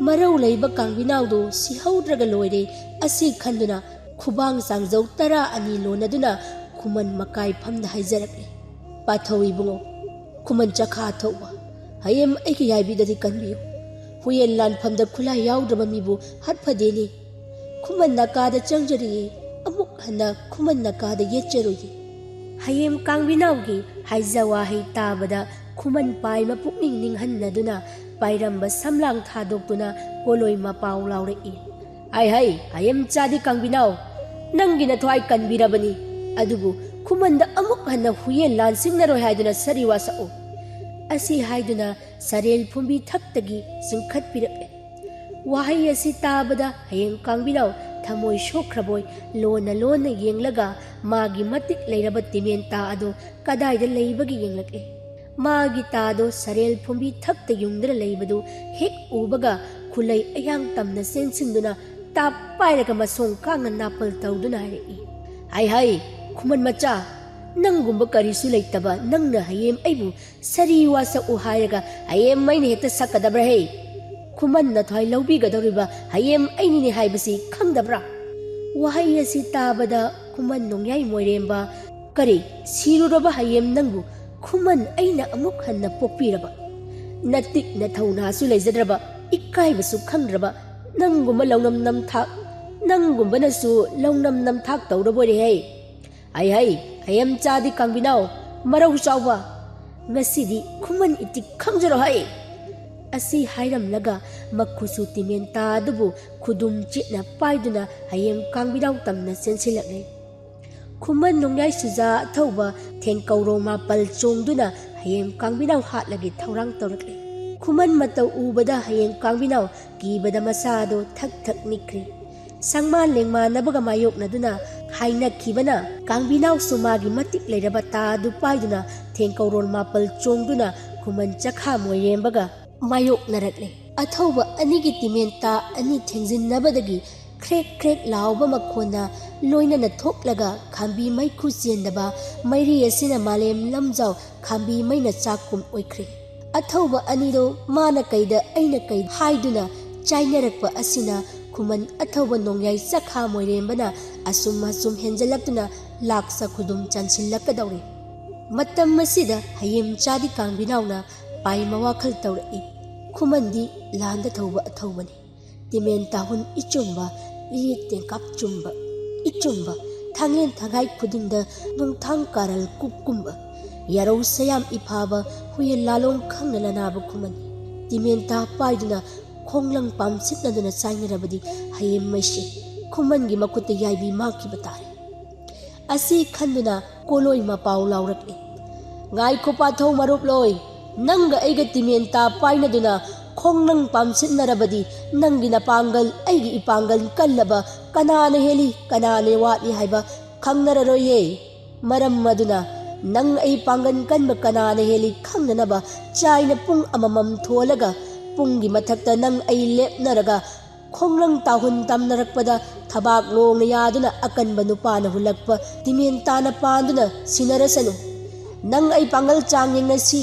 ꯃꯔꯧ ꯂꯩꯕ ꯀꯥꯡꯕꯤꯅꯥꯎꯗꯨ ꯁꯤꯍꯧꯗ꯭ꯔꯒ ꯂꯣꯏꯔꯦ ꯑꯁꯤ ꯈꯟꯗꯨꯅ ꯈꯨꯕꯥꯡ ꯆꯥꯡꯖꯧ ꯇꯔꯥ ꯑꯅꯤ ꯂꯣꯟꯅꯗꯨꯅ ꯈꯨꯃꯟ ꯃꯀꯥꯏ ꯐꯝꯗ ꯍꯥꯏꯖꯔꯛꯂꯦ꯫ "ꯄꯥꯊꯧ ꯏꯕꯨꯡꯉꯣ, ꯈꯨꯃꯟ ꯆꯈꯥ ꯊꯧꯕ, ꯍꯌꯦꯡ ꯑꯩꯒꯤ ꯌꯥꯏꯕꯤꯗꯗꯤ ꯀꯟꯕꯤꯌꯨ꯫ ꯍꯨꯌꯦꯟ ꯂꯥꯟꯐꯝꯗ ꯈꯨꯠꯂꯥꯏ ꯌꯥꯎꯗ꯭ꯔꯕ ꯃꯤꯕꯨ ꯍꯥꯠꯐꯗꯦꯅꯦ꯫ ꯈꯨꯃꯟ ꯅꯥꯀꯥꯗ ꯆꯪꯖꯔꯤꯌꯦ, ꯑꯃꯨꯛ ꯍꯟꯅ ꯈꯨꯃꯟ ꯅꯥꯀꯥꯗ ꯌꯦꯠꯆꯔꯣꯏꯌꯦ"꯫ ꯍꯌꯦꯡ ꯀꯥꯡꯕꯤꯅꯥꯎꯒꯤ ꯍꯥꯏꯖ ꯋꯥꯍꯩ ꯇꯥꯕꯗ ꯈꯨꯃꯟ ꯄꯥꯏꯃ ꯄꯨꯛꯅꯤꯡ ꯅꯤꯡꯍꯟꯅꯗꯨꯅ ꯄꯥꯏꯔꯝꯕ ꯁꯝꯂꯥꯡ ꯊꯥꯗꯣꯛꯇꯨꯅ ꯄꯣꯂꯣꯏ ꯃꯄꯥꯎ ꯂꯥꯎꯔꯛꯏ꯫ "ꯍꯥꯏ ꯍꯥꯏ, ꯍꯌꯦꯝ ꯆꯥꯗꯤ ꯀꯥꯡꯕꯤꯅꯥꯎ, ꯅꯪꯒꯤ ꯅꯊ꯭ꯋꯥꯏ ꯀꯟꯕꯤꯔꯕꯅꯤ, ꯑꯗꯨꯕꯨ ꯈꯨꯃꯟꯗ ꯑꯃꯨꯛ ꯍꯟꯅ ꯍꯨꯌꯦꯟ ꯂꯥꯟꯁꯤꯡꯅꯔꯣꯏ ꯍꯥꯏꯗꯨꯅ ꯁꯔꯤ ꯋꯥ ꯁꯛꯎ"꯫ ꯑꯁꯤ ꯍꯥꯏꯗꯨꯅ ꯁꯔꯦꯜ ꯐꯨꯝꯕꯤ ꯊꯛꯇꯒꯤ ꯆꯤꯡꯈꯠꯄꯤꯔꯛꯂꯦ꯫ ꯋꯥꯍꯩ ꯑꯁꯤ ꯇꯥꯕꯗ ꯍꯌꯦꯡ ꯀꯥꯡꯕꯤꯅꯥꯎ ꯊꯃꯣꯏ ꯁꯣꯛꯈ꯭ꯔꯕꯣꯏ ꯂꯣꯟꯅ ꯂꯣꯟꯅ ꯌꯦꯡꯂꯒ ꯃꯥꯒꯤ ꯃꯇꯤꯛ ꯂꯩꯔꯕ ꯇꯤꯃꯦꯟꯇꯥ ꯑꯗꯨ ꯀꯗꯥꯏꯗ ꯂꯩꯕꯒꯦ ꯌꯦꯡꯂꯛꯂꯦ꯫ ꯃꯥꯒꯤ ꯇꯥꯗꯣ ꯁꯔꯦꯜ ꯐꯨꯝꯕꯤ ꯊꯛꯇ ꯌꯨꯡꯗꯨꯅ ꯂꯩꯕꯗꯨ ꯍꯦꯛ ꯎꯕꯒ ꯈꯨꯂꯩ ꯑꯌꯥꯡ ꯇꯝꯅ ꯆꯦꯟꯁꯤꯟꯗꯨꯅ ꯇꯥꯞ ꯄꯥꯏꯔꯒ ꯃꯁꯣꯡ ꯀꯥꯡꯅ ꯅꯥꯄꯜ ꯇꯧꯗꯨꯅ ꯍꯥꯏꯔꯛꯏ꯫ "ꯍꯥꯏ ꯍꯥꯏ, ꯈꯨꯃꯟ ꯃꯆꯥ, ꯅꯪꯒꯨꯝꯕ ꯀꯔꯤꯁꯨ ꯂꯩꯇꯕ ꯅꯪꯅ ꯍꯌꯦꯝ ꯑꯩꯕꯨ ꯁꯔꯤ ꯋꯥ ꯁꯛꯎ ꯍꯥꯏꯔꯒ ꯍꯌꯦꯝ ꯑꯩꯅ ꯍꯦꯛꯇ ꯁꯛꯀꯗꯕ꯭ꯔꯥ ꯍꯦ? ꯈꯨꯃꯟ ꯅꯊ꯭ꯋꯥꯏ ꯂꯧꯕꯤꯒꯗꯧꯔꯤꯕ ꯍꯌꯦꯝ ꯑꯩꯅꯤꯅꯦ ꯍꯥꯏꯕꯁꯤ ꯈꯪꯗꯕ꯭ꯔꯥ?" ꯋꯥꯍꯩ ꯑꯁꯤ ꯇꯥꯕꯗ ꯈꯨꯃꯟ ꯅꯣꯡꯌꯥꯏ ꯃꯣꯏꯔꯦꯝꯕ, "ꯀꯔꯤ, ꯁꯤꯔꯨꯔꯕ ꯍꯌꯦꯝ ꯅꯪꯕꯨ ꯈꯨꯃꯟ ꯑꯩꯅ ꯑꯃꯨꯛ ꯍꯟꯅ ꯄꯣꯛꯄꯤꯔꯕ? ꯅꯇꯤꯛ ꯅꯊꯧꯅꯥꯁꯨ ꯂꯩꯖꯗ꯭ꯔꯕ, ꯏꯀꯥꯏꯕꯁꯨ ꯈꯪꯗ꯭ꯔꯕ, ꯅꯪꯒꯨꯝꯕ ꯂꯧꯅꯝ ꯅꯝꯊꯥꯛ, ꯅꯪꯒꯨꯝꯕꯅꯁꯨ ꯂꯧꯅꯝ ꯅꯝꯊꯥꯛ ꯇꯧꯔꯕꯣꯏꯔꯦꯍꯦ꯫ ꯍꯩ ꯍꯩ, ꯍꯌꯦꯝ ꯆꯥꯗꯤ ꯀꯥꯡꯕꯤꯅꯥꯎ, ꯃꯔꯧ ꯆꯥꯎꯕ, ꯉꯁꯤꯗꯤ ꯈꯨꯃꯟ ꯏꯇꯤꯛ ꯈꯪꯖꯔꯣ ꯍꯩ!" ꯑꯁꯤ ꯍꯥꯏꯔꯝꯂꯒ ꯃꯈꯨꯠꯁꯨ ꯇꯤꯃꯦꯟꯇꯥ ꯑꯗꯨꯕꯨ ꯈꯨꯗꯨꯝ ꯆꯦꯠꯅ ꯄꯥꯏꯗꯨꯅ ꯍꯌꯦꯡ ꯀꯥꯡꯕꯤꯅꯥꯎ ꯇꯝꯅ ꯆꯦꯟꯁꯤꯜꯂꯛꯂꯦ꯫ ꯈꯨꯃꯟ ꯅꯣꯡꯌꯥꯏ ꯁꯨꯖꯥ ꯑꯊꯧꯕ ꯊꯦꯡꯀꯧꯔꯣꯡ ꯃꯥꯄꯜ ꯆꯣꯡꯗꯨꯅ ꯍꯌꯦꯡ ꯀꯥꯡꯕꯤꯅꯥꯎ ꯍꯥꯠꯂꯒꯦ ꯊꯧꯔꯥꯡ ꯇꯧꯔꯛꯂꯦ꯫ ꯈꯨꯃꯟ ꯃꯇꯧ ꯎꯕꯗ ꯍꯌꯦꯡ ꯀꯥꯡꯕꯤꯅꯥꯎ ꯀꯤꯕꯗ ꯃꯁꯥꯗꯣ ꯊꯛ ꯊꯛ ꯅꯤꯛꯈ꯭ꯔꯦ꯫ ꯁꯪꯃꯥꯟ ꯂꯦꯡꯃꯥꯟꯅꯕꯒ ꯃꯥꯌꯣꯛꯅꯗꯨꯅ ꯍꯥꯏꯅꯈꯤꯕꯅ ꯀꯥꯡꯕꯤꯅꯥꯎꯁꯨ ꯃꯥꯒꯤ ꯃꯇꯤꯛ ꯂꯩꯔꯕ ꯇꯥ ꯑꯗꯨ ꯄꯥꯏꯗꯨꯅ ꯊꯦꯡꯀꯧꯔꯣꯟ ꯃꯥꯄꯜ ꯆꯣꯡꯗꯨꯅ ꯈꯨꯃꯟ ꯆꯈꯥ ꯃꯣꯏꯔꯦꯝꯕꯒ ꯃꯥꯌꯣꯛꯅꯔꯛꯂꯦ꯫ ꯑꯊꯧꯕ ꯑꯅꯤꯒꯤ ꯇꯤꯃꯦꯟꯇꯥ ꯑꯅꯤ ꯊꯦꯡꯖꯤꯟꯅꯕꯗꯒꯤ ꯈ꯭ꯔꯦꯛ ꯈ꯭ꯔꯦꯛ ꯂꯥꯎꯕ ꯃꯈꯣꯟꯅ ꯂꯣꯏꯅꯅ ꯊꯣꯛꯂꯒ ꯈꯥꯝꯕꯤ ꯃꯩꯈꯨ ꯆꯦꯟꯗꯕ ꯃꯩꯔꯤ ꯑꯁꯤꯅ ꯃꯥꯂꯦꯝ ꯂꯝꯖꯥꯎ ꯈꯥꯝꯕꯤ ꯃꯩꯅ ꯆꯥꯛꯀꯨꯝ ꯑꯣꯏꯈ꯭ꯔꯦ꯫ ꯑꯊꯧꯕ ꯑꯅꯤꯗꯣ ꯃꯥꯅ ꯀꯩꯗ ꯑꯩꯅ ꯀꯩ ꯍꯥꯏꯗꯨꯅ ꯆꯥꯏꯅꯔꯛꯄ ꯑꯁꯤꯅ ꯈꯨꯃꯟ ꯑꯊꯧꯕ ꯅꯣꯡꯌꯥꯏ ꯆꯈꯥ ꯃꯣꯏꯔꯦꯝꯕꯅ ꯑꯁꯨꯝ ꯑꯁꯨꯝ ꯍꯦꯟꯖꯜꯂꯛꯇꯨꯅ ꯂꯥꯛ ꯆꯈꯨꯗꯨꯝ ꯆꯟꯁꯤꯜꯂꯛꯀꯗꯧꯔꯦ꯫ ꯃꯇꯝ ꯑꯁꯤꯗ ꯍꯌꯦꯝ ꯆꯥꯗꯤ ꯀꯥꯡꯕꯤꯅꯥꯎꯅ ꯄꯥꯏ ꯃꯋꯥꯈꯜ ꯇꯧꯔꯛꯏ꯫ ꯈꯨꯃꯟꯗꯤ ꯂꯥꯟꯗ ꯊꯧꯕ ꯑꯊꯧꯕꯅꯤ꯫ ꯇꯤꯃꯦꯟ ꯇꯥꯍꯨꯟ ꯏꯆꯨꯝꯕ, ꯏꯌꯦꯛ ꯇꯦꯡꯀꯥꯞ ꯆꯨꯝꯕ, ꯏꯆꯨꯝꯕ, ꯊꯥꯡꯂꯦꯟ ꯊꯥꯡꯒꯥꯏ ꯈꯨꯗꯤꯡꯗ ꯅꯨꯡꯊꯥꯡ ꯀꯥꯔꯜ ꯀꯨꯞꯀꯨꯝꯕ, ꯌꯥꯔꯧ ꯁꯌꯥꯝ ꯏꯐꯥꯕ ꯍꯨꯌꯦꯟ ꯂꯥꯂꯣꯡ ꯈꯪꯅ ꯂꯅꯥꯕ ꯈꯨꯃꯟ꯫ ꯇꯤꯃꯦꯟ ꯇꯥ ꯄꯥꯏꯗꯨꯅ ꯈꯣꯡꯂꯪ ꯄꯥꯝꯁꯤꯠꯅꯗꯨꯅ ꯆꯥꯏꯅꯔꯕꯗꯤ ꯍꯌꯦꯡ ꯃꯩꯁꯤ ꯈꯨꯃꯟꯒꯤ ꯃꯈꯨꯠꯇ ꯌꯥꯏꯕꯤ ꯃꯥꯡꯈꯤꯕ ꯇꯥꯔꯦ꯫ ꯑꯁꯤ ꯈꯟꯗꯨꯅ ꯀꯣꯂꯣꯏ ꯃꯄꯥꯎ ꯂꯥꯎꯔꯛꯂꯦ꯫ "ꯉꯥꯏꯈꯣ ꯄꯥꯊꯧ ꯃꯔꯨꯞꯂꯣꯏ, ꯅꯪꯒ ꯑꯩꯒ ꯇꯤꯃꯦꯟ ꯇꯥ ꯄꯥꯏꯅꯗꯨꯅ ꯈꯣꯡꯅꯪ ꯄꯥꯝꯁꯤꯟꯅꯔꯕꯗꯤ ꯅꯪꯒꯤ ꯅꯄꯥꯡꯒꯜ ꯑꯩꯒꯤ ꯏꯄꯥꯡꯒꯜ ꯀꯜꯂꯕ ꯀꯅꯥꯅ ꯍꯦꯜꯂꯤ ꯀꯅꯥꯅ ꯋꯥꯠꯂꯤ ꯍꯥꯏꯕ ꯈꯪꯅꯔꯔꯣꯏꯌꯦ꯫ ꯃꯔꯝ ꯑꯗꯨꯅ ꯅꯪ ꯑꯩ ꯄꯥꯡꯒꯜ ꯀꯟꯕ ꯀꯅꯥꯅ ꯍꯦꯜꯂꯤ ꯈꯪꯅꯅꯕ ꯆꯥꯏꯅ ꯄꯨꯡ ꯑꯃꯃꯝ ꯊꯣꯜꯂꯒ ꯄꯨꯡꯒꯤ ꯃꯊꯛꯇ ꯅꯪ ꯑꯩ ꯂꯦꯞꯅꯔꯒ ꯈꯣꯡꯂꯪ ꯇꯥꯍꯨꯟ ꯇꯝꯅꯔꯛꯄꯗ ꯊꯕꯥꯛ ꯂꯣꯡꯅ ꯌꯥꯗꯨꯅ ꯑꯀꯟꯕ ꯅꯨꯄꯥꯅ ꯍꯨꯜꯂꯛꯄ ꯇꯤꯃꯦꯟ ꯇꯥꯅ ꯄꯥꯟꯗꯨꯅ ꯁꯤꯟꯅꯔꯁꯅꯨ꯫ ꯅꯪ ꯑꯩ ꯄꯥꯡꯒꯜ ꯆꯥꯡ ꯌꯦꯡꯅꯁꯤ꯫"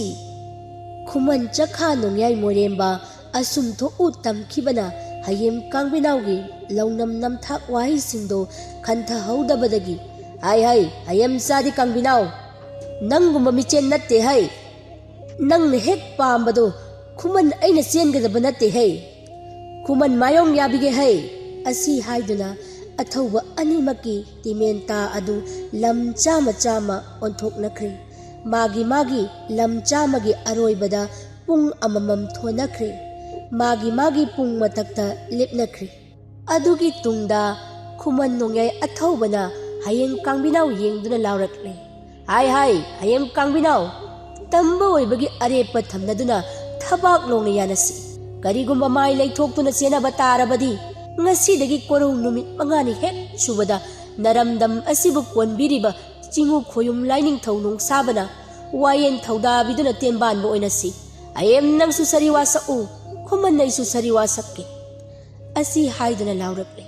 ꯈꯨꯃꯟ ꯆꯈꯥ ꯅꯣꯡꯌꯥꯏ ꯃꯣꯏꯔꯦꯝꯕ ꯑꯁꯨꯝ ꯊꯣꯛꯎ ꯇꯝꯈꯤꯕꯅ ꯍꯌꯦꯝ ꯀꯥꯡꯕꯤꯅꯥꯎꯒꯤ ꯂꯧꯅꯝ ꯅꯝꯊꯥꯛ ꯋꯥꯍꯩꯁꯤꯡꯗꯣ ꯈꯟꯊꯍꯧꯗꯕꯗꯒꯤ, "ꯍꯥꯏ ꯍꯥꯏ, ꯍꯌꯦꯝ ꯆꯥꯗꯤ ꯀꯥꯡꯕꯤꯅꯥꯎ, ꯅꯪꯒꯨꯝꯕ ꯃꯤꯆꯦꯟ ꯅꯠꯇꯦ ꯍꯥꯏ꯫ ꯅꯪꯅ ꯍꯦꯛ ꯄꯥꯝꯕꯗꯣ ꯈꯨꯃꯟ ꯑꯩꯅ ꯆꯦꯟꯒꯗꯕ ꯅꯠꯇꯦ ꯍꯩ꯫ ꯈꯨꯃꯟ ꯃꯥꯌꯣꯡ ꯌꯥꯕꯤꯒꯦ ꯍꯩ꯫" ꯑꯁꯤ ꯍꯥꯏꯗꯨꯅ ꯑꯊꯧꯕ ꯑꯅꯤꯃꯛꯀꯤ ꯇꯤꯃꯦꯟ ꯇꯥ ꯑꯗꯨ ꯂꯝ ꯆꯥꯝꯃ ꯆꯥꯝꯃ ꯑꯣꯟꯊꯣꯛꯅꯈ꯭ꯔꯦ꯫ ꯃꯥꯒꯤ ꯃꯥꯒꯤ ꯂꯝ ꯆꯥꯝꯃꯒꯤ ꯑꯔꯣꯏꯕꯗ ꯄꯨꯡ ꯑꯃꯃꯝ ꯊꯣꯟꯅꯈ꯭ꯔꯦ꯫ ꯃꯥꯒꯤ ꯃꯥꯒꯤ ꯄꯨꯡ ꯃꯊꯛꯇ ꯂꯦꯞꯅꯈ꯭ꯔꯦ꯫ ꯑꯗꯨꯒꯤ ꯇꯨꯡꯗ ꯈꯨꯃꯟ ꯅꯣꯡꯌꯥꯏ ꯑꯊꯧꯕꯅ ꯍꯌꯦꯡ ꯀꯥꯡꯕꯤꯅꯥꯎ ꯌꯦꯡꯗꯨꯅ ꯂꯥꯎꯔꯛꯂꯦ, "ꯍꯥꯏ ꯍꯥꯏ, ꯍꯌꯦꯡ ꯀꯥꯡꯕꯤꯅꯥꯎ, ꯇꯝꯕ ꯑꯣꯏꯕꯒꯤ ꯑꯔꯦꯞꯄ ꯊꯝꯅꯗꯨꯅ ꯊꯕꯥꯛ ꯂꯣꯡꯅ ꯌꯥꯅꯁꯤ꯫ ꯀꯔꯤꯒꯨꯝꯕ ꯃꯥꯏ ꯂꯩꯊꯣꯛꯇꯨꯅ ꯆꯦꯟꯅꯕ ꯇꯥꯔꯕꯗꯤ ꯉꯁꯤꯗꯒꯤ ꯀꯣꯔꯧ ꯅꯨꯃꯤꯠ ꯃꯉꯥꯅꯤ ꯍꯦꯛ ꯁꯨꯕꯗ ꯅꯔꯝꯗꯝ ꯑꯁꯤꯕꯨ ꯀꯣꯟꯕꯤꯔꯤꯕ ꯆꯤꯡꯉꯨ ꯈꯣꯌꯨꯝ ꯂꯥꯏꯅꯤꯡꯊꯧ ꯅꯣꯡꯁꯥꯕꯅ ꯋꯥꯌꯦꯟ ꯊꯧꯗꯥꯕꯤꯗꯨꯅ ꯇꯦꯟꯕꯥꯟꯕ ꯑꯣꯏꯅꯁꯤ꯫ ꯍꯌꯦꯡ ꯅꯪꯁꯨ ꯁꯔꯤꯋꯥ ꯁꯛꯎ, ꯈꯨꯃꯟ ꯑꯩꯁꯨ ꯁꯔꯤꯋꯥ ꯁꯛꯀꯦ꯫" ꯑꯁꯤ ꯍꯥꯏꯗꯨꯅ ꯂꯥꯎꯔꯛꯂꯦ꯫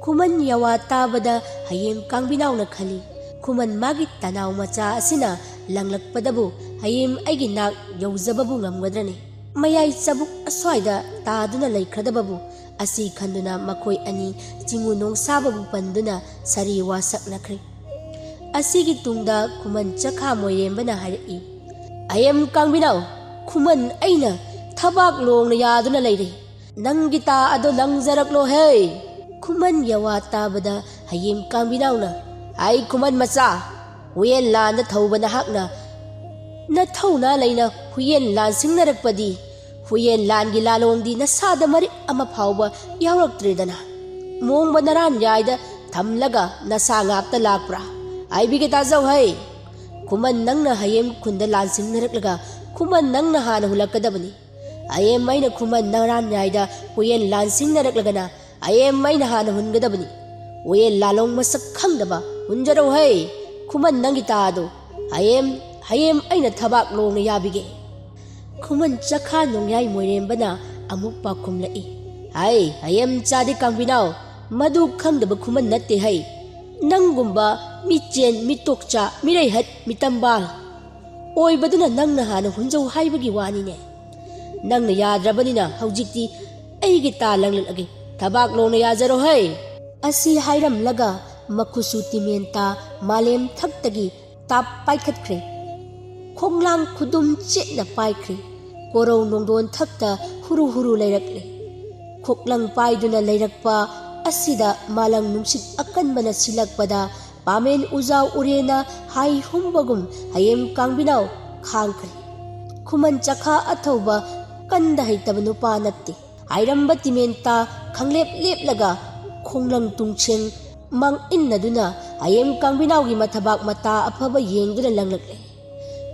ꯈꯨꯃꯟ ꯌꯥꯋꯥ ꯇꯥꯕꯗ ꯍꯌꯦꯡ ꯀꯥꯡꯕꯤꯅꯥꯎꯅ ꯈꯜꯂꯤ, "ꯈꯨꯃꯟ ꯃꯥꯒꯤ ꯇꯅꯥꯎ ꯃꯆꯥ ꯑꯁꯤꯅ ꯂꯪꯂꯛꯄꯗꯕꯨ ꯍꯌꯦꯡ ꯑꯩꯒꯤ ꯅꯥꯛ ꯌꯧꯖꯕꯕꯨ ꯉꯝꯒꯗ꯭ꯔꯅꯤ? ꯃꯌꯥꯏ ꯆꯕꯨꯛ ꯑꯁ꯭ꯋꯥꯏꯗ ꯇꯥꯗꯨꯅ ꯂꯩꯈ꯭ꯔꯗꯕꯕꯨ ꯑꯁꯤ ꯈꯟꯗꯨꯅ ꯃꯈꯣꯏ ꯑꯅꯤ ꯆꯤꯡꯉꯨ ꯅꯣꯡꯁꯥꯕꯕꯨ ꯄꯟꯗꯨꯅ ꯁꯥꯔꯤ ꯋꯥ ꯁꯛꯅꯈ꯭ꯔꯦ꯫ ꯑꯁꯤꯒꯤ ꯇꯨꯡꯗ ꯈꯨꯃꯟ ꯆꯈꯥ ꯃꯣꯏꯔꯦꯝꯕꯅ ꯍꯥꯏꯔꯛꯏ, "ꯑꯌꯦꯝ ꯀꯥꯡꯕꯤꯅꯥꯎ, ꯈꯨꯃꯟ ꯑꯩꯅ ꯊꯕꯥꯛ ꯂꯣꯡꯅ ꯌꯥꯗꯨꯅ ꯂꯩꯔꯦ꯫ ꯅꯪꯒꯤ ꯇꯥ ꯑꯗꯣ ꯂꯪꯖꯔꯛꯂꯣ ꯍꯦ!" ꯈꯨꯃꯟ ꯌꯋꯥ ꯇꯥꯕꯗ ꯍꯌꯦꯝ ꯀꯥꯡꯕꯤꯅꯥꯎꯅ, "ꯑꯩ ꯈꯨꯃꯟ ꯃꯆꯥ, ꯍꯨꯌꯦꯟ ꯂꯥꯟꯗ ꯊꯧꯕ ꯅꯍꯥꯛꯅ ꯅꯊꯧꯅꯥ ꯂꯩꯅ ꯍꯨꯌꯦꯟ ꯂꯥꯟ ꯁꯤꯡꯅꯔꯛꯄꯗꯤ, ꯍꯨꯌꯦꯟ ꯂꯥꯟꯒꯤ ꯂꯥꯂꯣꯡꯗꯤ ꯅꯁꯥꯗ ꯃꯔꯤꯛ ꯑꯃ ꯐꯥꯎꯕ ꯌꯥꯎꯔꯛꯇ꯭ꯔꯦꯗꯅ꯫ ꯃꯣꯡꯕ ꯅꯔꯥꯟ ꯌꯥꯏꯗ ꯊꯝꯂꯒ ꯅꯁꯥ ꯉꯥꯛꯇ ꯂꯥꯛꯄ꯭ꯔꯥ? ꯍꯥꯏꯕꯤꯒꯦ ꯇꯥꯖꯧ ꯍꯩ꯫ ꯈꯨꯃꯟ ꯅꯪꯅ ꯍꯌꯦꯝ ꯈꯨꯟꯗ ꯂꯥꯟ ꯁꯤꯡꯅꯔꯛꯂꯒ ꯈꯨꯃꯟ ꯅꯪꯅ ꯍꯥꯟꯅ ꯍꯨꯜꯂꯛꯀꯗꯕꯅꯤ꯫ ꯍꯌꯦꯝ ꯑꯩꯅ ꯈꯨꯃꯟ ꯅꯔꯥꯟ ꯌꯥꯏꯗ ꯍꯨꯌꯦꯟ ꯂꯥꯟ ꯁꯤꯡꯅꯔꯛꯂꯒꯅ ꯍꯌꯦꯝ ꯑꯩꯅ ꯍꯥꯟꯅ ꯍꯨꯟꯒꯗꯕꯅꯤ꯫ ꯍꯨꯌꯦꯟ ꯂꯥꯂꯣꯡ ꯃꯁꯛ ꯈꯪꯗꯕ, ꯍꯨꯟꯖꯔꯧ ꯍꯩ꯫ ꯈꯨꯃꯟ ꯅꯪꯒꯤ ꯇꯥꯗꯣ ꯍꯌꯦꯝ, ꯍꯌꯦꯝ ꯑꯩꯅ ꯊꯕꯥꯛ ꯂꯣꯡꯅ ꯌꯥꯕꯤꯒꯦ꯫" ꯈꯨꯃꯟ ꯆꯈꯥ ꯅꯣꯡꯌꯥꯏ ꯃꯣꯏꯔꯦꯝꯕꯅ ꯑꯃꯨꯛ ꯄꯥꯎꯈꯨꯝꯂꯛꯏ, "ꯍꯩ, ꯍꯌꯦꯝ ꯆꯥꯗꯤ ꯀꯥꯡꯕꯤꯅꯥꯎ, ꯃꯗꯨ ꯈꯪꯗꯕ ꯈꯨꯃꯟ ꯅꯠꯇꯦ ꯍꯩ꯫ ꯅꯪꯒꯨꯝꯕ ꯃꯤꯆꯦꯟ, ꯃꯤꯇꯣꯛꯆꯥ, ꯃꯤꯔꯩꯍꯠ, ꯃꯤꯇꯝꯕꯥꯜ ꯑꯣꯏꯕꯗꯨꯅ ꯅꯪꯅ ꯍꯥꯟꯅ ꯍꯨꯟꯖꯧ ꯍꯥꯏꯕꯒꯤ ꯋꯥꯅꯤꯅꯦ꯫ ꯅꯪꯅ ꯌꯥꯗ꯭ꯔꯕꯅꯤꯅ ꯍꯧꯖꯤꯛꯇꯤ ꯑꯩꯒꯤ ꯇꯥ ꯂꯪꯂꯛꯂꯒꯦ꯫ ꯊꯕꯥꯛ ꯂꯣꯡꯅ ꯌꯥꯖꯔꯣ ꯍꯩ꯫" ꯑꯁꯤ ꯍꯥꯏꯔꯝꯂꯒ ꯃꯈꯨꯠꯁꯨ ꯇꯤꯃꯦꯟꯇꯥ ꯃꯥꯂꯦꯝ ꯊꯛꯇꯒꯤ ꯇꯥꯞ ꯄꯥꯏꯈꯠꯈ꯭ꯔꯦ꯫ ꯈꯣꯡꯂꯥꯡ ꯈꯨꯗꯨꯝ ꯆꯦꯠꯅ ꯄꯥꯏꯈ꯭ꯔꯦ꯫ ꯀꯣꯔꯧ ꯅꯣꯡꯗꯣꯟ ꯊꯛꯇ ꯍꯨꯔꯨ ꯍꯨꯔꯨ ꯂꯩꯔꯛꯂꯦ꯫ ꯈꯣꯛꯂꯪ ꯄꯥꯏꯗꯨꯅ ꯂꯩꯔꯛꯄ ꯑꯁꯤꯗ ꯃꯥꯂꯪ ꯅꯨꯡꯁꯤꯠ ꯑꯀꯟꯕꯅ ꯁꯤꯜꯂꯛꯄꯗ ꯄꯥꯃꯦꯟ ꯎꯖꯥꯎ ꯎꯔꯦꯅ ꯍꯥꯏ ꯍꯨꯝꯕꯒꯨꯝ ꯍꯌꯦꯝ ꯀꯥꯡꯕꯤꯅꯥꯎ ꯈꯥꯡꯈ꯭ꯔꯦ꯫ ꯈꯨꯃꯟ ꯆꯈꯥ ꯑꯊꯧꯕ ꯀꯟꯗ ꯍꯩꯇꯕ ꯅꯨꯄꯥ ꯅꯠꯇꯦ꯫ ꯍꯥꯏꯔꯝꯕ ꯇꯤꯃꯦꯟꯇꯥ ꯈꯪꯂꯦꯞ ꯂꯦꯞꯂꯒ ꯈꯣꯡꯂꯪ ꯇꯨꯡꯁꯦꯡ ꯃꯥꯡ ꯏꯟꯅꯗꯨꯅ ꯍꯌꯦꯝ ꯀꯥꯡꯕꯤꯅꯥꯎꯒꯤ ꯃꯊꯕꯥꯛ ꯃꯇꯥ ꯑꯐꯕ ꯌꯦꯡꯗꯨꯅ ꯂꯪꯂꯛꯂꯦ꯫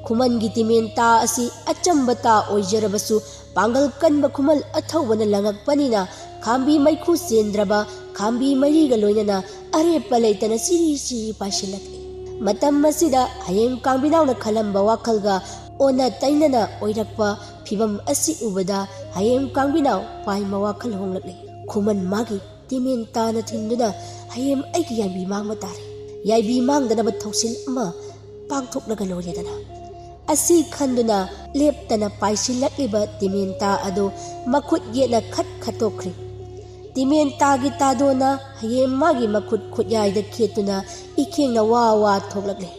ꯈꯨꯃꯟꯒꯤ ꯇꯤꯃꯦꯟꯇꯥ ꯑꯁꯤ ꯑꯆꯝꯕ ꯇꯥ ꯑꯣꯏꯖꯔꯕꯁꯨ ꯄꯥꯡꯒꯜ ꯀꯟꯕ ꯈꯨꯃꯟ ꯑꯊꯧꯕꯅ ꯂꯪꯉꯛꯄꯅꯤꯅ ꯈꯥꯝꯕꯤ ꯃꯩꯈꯨ ꯆꯦꯟꯗ꯭ꯔꯕ ꯈꯥꯝꯕꯤ ꯃꯩꯔꯤꯒ ꯂꯣꯏꯅꯅ ꯑꯔꯦꯞꯄ ꯂꯩꯇꯅ ꯆꯤꯔꯤ ꯆꯤꯔꯤ ꯄꯥꯏꯁꯤꯜꯂꯛꯂꯤ꯫ ꯃꯇꯝ ꯑꯁꯤꯗ ꯍꯌꯦꯝ ꯀꯥꯡꯕꯤꯅꯥꯎꯅ ꯈꯜꯂꯝꯕ ꯋꯥꯈꯜꯒ ꯑꯣꯟꯅ ꯇꯩꯅꯅ ꯑꯣꯏꯔꯛꯄ ꯐꯤꯚꯝ ꯑꯁꯤ ꯎꯕꯗ ꯍꯌꯦꯝ ꯀꯥꯡꯕꯤꯅꯥꯎ ꯄꯥꯏꯃ ꯋꯥꯈꯜ ꯍꯣꯡꯂꯛꯂꯤ꯫ ꯈꯨꯃꯟ ꯃꯥꯒꯤ ꯇꯤꯃꯦꯟ ꯇꯥꯅ ꯊꯤꯟꯗꯨꯅ ꯍꯌꯦꯝ ꯑꯩꯒꯤ ꯌꯥꯏꯕꯤ ꯃꯥꯡꯕ ꯇꯥꯔꯦ꯫ ꯌꯥꯏꯕꯤ ꯃꯥꯡꯗꯅꯕ ꯊꯧꯁꯤꯜ ꯑꯃ ꯄꯥꯡꯊꯣꯛꯂꯒ ꯂꯣꯏꯔꯦꯗꯅ꯫ ꯑꯁꯤ ꯈꯟꯗꯨꯅ ꯂꯦꯞꯇꯅ ꯄꯥꯏꯁꯤꯜꯂꯛꯂꯤꯕ ꯇꯤꯃꯦꯟꯇꯥ ꯑꯗꯨ ꯃꯈꯨꯠ ꯌꯦꯠꯅ ꯈꯠ ꯈꯠꯇꯣꯛꯈ꯭ꯔꯦ꯫ ꯇꯤꯃꯦꯟꯇꯥꯒꯤ ꯇꯥꯗꯣꯅ ꯍꯌꯦꯡ ꯃꯥꯒꯤ ꯃꯈꯨꯠ ꯈꯨꯠꯌꯥꯏꯗ ꯈꯦꯠꯇꯨꯅ ꯏꯈꯦꯡꯅ ꯋꯥ ꯋꯥ ꯊꯣꯛꯂꯛꯂꯦ꯫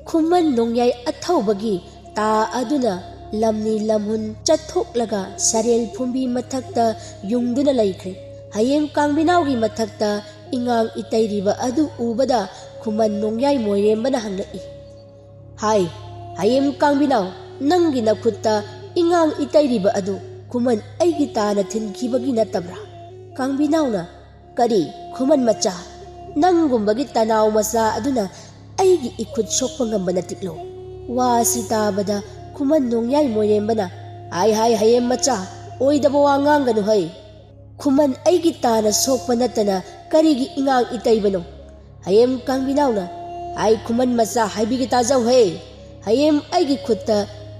ꯈꯨꯃꯟ ꯅꯣꯡꯌꯥꯏ ꯑꯊꯧꯕꯒꯤ ꯇꯥ ꯑꯗꯨꯅ ꯂꯝꯅꯤ ꯂꯝꯍꯨꯟ ꯆꯠꯊꯣꯛꯂꯒ ꯁꯔꯦꯜ ꯐꯨꯝꯕꯤ ꯃꯊꯛꯇ ꯌꯨꯡꯗꯨꯅ ꯂꯩꯈ꯭ꯔꯦ꯫ ꯍꯌꯦꯡ ꯀꯥꯡꯕꯤꯅꯥꯎꯒꯤ ꯃꯊꯛꯇ ꯏꯉꯥꯡ ꯏꯇꯩꯔꯤꯕ ꯑꯗꯨ ꯎꯕꯗ ꯈꯨꯃꯟ ꯅꯣꯡꯌꯥꯏ ꯃꯣꯏꯔꯦꯝꯕꯅ ꯍꯪꯂꯛꯏ, "ꯍꯥꯏ, ꯍꯌꯦꯡ ꯀꯥꯡꯕꯤꯅꯥꯎ, ꯅꯪꯒꯤ ꯅꯈꯨꯠꯇ ꯏꯉꯥꯡ ꯏꯇꯩꯔꯤꯕ ꯑꯗꯨ ꯈꯨꯃꯟ ꯑꯩꯒꯤ ꯇꯥꯅ ꯊꯤꯟꯈꯤꯕꯒꯤ ꯅꯠꯇꯕ꯭ꯔꯥ?" ꯀꯥꯡꯕꯤꯅꯥꯎꯅ, "ꯀꯔꯤ, ꯈꯨꯃꯟ ꯃꯆꯥ, ꯅꯪꯒꯨꯝꯕꯒꯤ ꯇꯅꯥꯎ ꯃꯆꯥ ꯑꯗꯨꯅ ꯑꯩꯒꯤ ꯏꯈꯨꯠ ꯁꯣꯛꯄ ꯉꯝꯕ ꯅꯠꯇꯤꯛꯂꯣ?" ꯋꯥ ꯑꯁꯤ ꯇꯥꯕꯗ ꯈꯨꯃꯟ ꯅꯣꯡꯌꯥꯏ ꯃꯣꯏꯔꯦꯝꯕꯅ, "ꯍꯥꯏ, ꯍꯥꯏ, ꯍꯌꯦꯝ ꯃꯆꯥ, ꯑꯣꯏꯗꯕ ꯋꯥ ꯉꯥꯡꯒꯅꯨ ꯍꯩ꯫ ꯈꯨꯃꯟ ꯑꯩꯒꯤ ꯇꯥꯅ ꯁꯣꯛꯄ ꯅꯠꯇꯅ ꯀꯔꯤꯒꯤ ꯏꯉꯥꯡ ꯏꯇꯩꯕꯅꯣ?" ꯍꯌꯦꯝ ꯀꯥꯡꯕꯤꯅꯥꯎꯅ, "ꯍꯥꯏ, ꯈꯨꯃꯟ ꯃꯆꯥ, ꯍꯥꯏꯕꯤꯒꯦ ꯇꯥꯖꯧ ꯍꯦ꯫ ꯍꯌꯦꯝ ꯑꯩꯒꯤ ꯈꯨꯠꯇ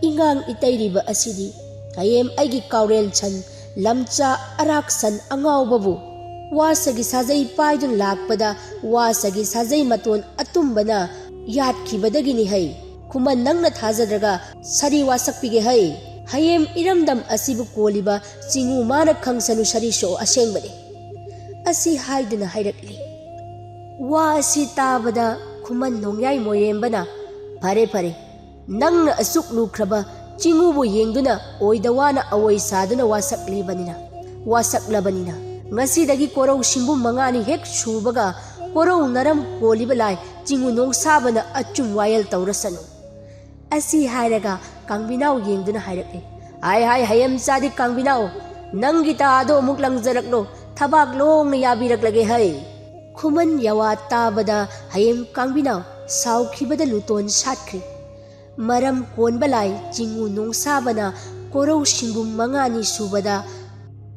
ꯏꯉꯥꯡ ꯏꯇꯩꯔꯤꯕ ꯑꯁꯤꯗꯤ ꯍꯌꯦꯝ ꯑꯩꯒꯤ ꯀꯥꯎꯔꯦꯟ ꯁꯟ, ꯂꯝꯆꯥ ꯑꯔꯥꯛ ꯁꯟ ꯑꯉꯥꯎꯕꯕꯨ ꯋꯥꯁꯒꯤ ꯁꯥꯖꯩ ꯄꯥꯏꯗꯨꯅ ꯂꯥꯛꯄꯗ ꯋꯥꯁꯒꯤ ꯁꯥꯖꯩ ꯃꯇꯣꯟ ꯑꯇꯨꯝꯕꯅ ꯌꯥꯠꯈꯤꯕꯗꯒꯤꯅꯤ ꯍꯩ꯫ ꯈꯨꯃꯟ, ꯅꯪꯅ ꯊꯥꯖꯗ꯭ꯔꯒ ꯁꯥꯔꯤ ꯋꯥꯁꯛꯄꯤꯒꯦ ꯍꯩ꯫ ꯍꯌꯦꯝ ꯏꯔꯝꯗꯝ ꯑꯁꯤꯕꯨ ꯀꯣꯜꯂꯤꯕ ꯆꯤꯡꯉꯨ ꯃꯥꯅ ꯈꯪꯁꯅꯨ ꯁꯥꯔꯤ ꯁꯣ ꯑꯁꯦꯡꯕꯅꯤ," ꯑꯁꯤ ꯍꯥꯏꯗꯨꯅ ꯍꯥꯏꯔꯛꯂꯤ꯫ ꯋꯥ ꯑꯁꯤ ꯇꯥꯕꯗ ꯈꯨꯃꯟ ꯅꯣꯡꯌꯥꯏ ꯃꯣꯏꯔꯦꯝꯕꯅ, "ꯐꯔꯦ, ꯐꯔꯦ, ꯅꯪꯅ ꯑꯁꯨꯛ ꯂꯨꯈ꯭ꯔꯕ ꯆꯤꯡꯉꯨꯕꯨ ꯌꯦꯡꯗꯨꯅ ꯑꯣꯏꯗ ꯋꯥꯅ ꯑꯑꯣꯏ ꯁꯥꯗꯨꯅ ꯋꯥꯁꯛꯂꯤꯕꯅꯤꯅ, ꯋꯥꯁꯛꯂꯕꯅꯤꯅ, ꯉꯁꯤꯗꯒꯤ ꯀꯣꯔꯧ ꯁꯤꯡꯕꯨꯝ ꯃꯉꯥꯅꯤ ꯍꯦꯛ ꯁꯨꯕꯒ ꯀꯣꯔꯧ ꯅꯔꯝ ꯀꯣꯜꯂꯤꯕ ꯂꯥꯏ ꯆꯤꯡꯉꯨ ꯅꯣꯡꯁꯥꯕꯅ ꯑꯆꯨꯝ ꯋꯥꯌꯦꯜ ꯇꯧꯔꯁꯅꯨ," ꯑꯁꯤ ꯍꯥꯏꯔꯒ ꯀꯥꯡꯕꯤꯅꯥꯎ ꯌꯦꯡꯗꯨꯅ ꯍꯥꯏꯔꯛꯂꯦ, "ꯍꯥꯏ, ꯍꯥꯏ, ꯍꯌꯦꯝ ꯆꯥꯗꯤ ꯀꯥꯡꯕꯤꯅꯥꯎ, ꯅꯪꯒꯤ ꯇꯥꯗꯣ ꯑꯃꯨꯛ ꯂꯪꯖꯔꯛꯂꯣ, ꯊꯕꯥꯛ ꯂꯣꯡꯅ ꯌꯥꯕꯤꯔꯛꯂꯒꯦ ꯍꯩ꯫" ꯈꯨꯃꯟ ꯌꯥꯋꯥ ꯇꯥꯕꯗ ꯍꯌꯦꯝ ꯀꯥꯡꯕꯤꯅꯥꯎ ꯁꯥꯎꯈꯤꯕꯗ ꯂꯨꯇꯣꯟ ꯁꯥꯠꯈ꯭ꯔꯦ꯫ ꯃꯔꯝ ꯀꯣꯟꯕ ꯂꯥꯏ ꯆꯤꯡꯉꯨ ꯅꯣꯡꯁꯥꯕꯅ ꯀꯣꯔꯧ ꯁꯤꯡꯕꯨꯝ ꯃꯉꯥꯅꯤ ꯁꯨꯕꯗ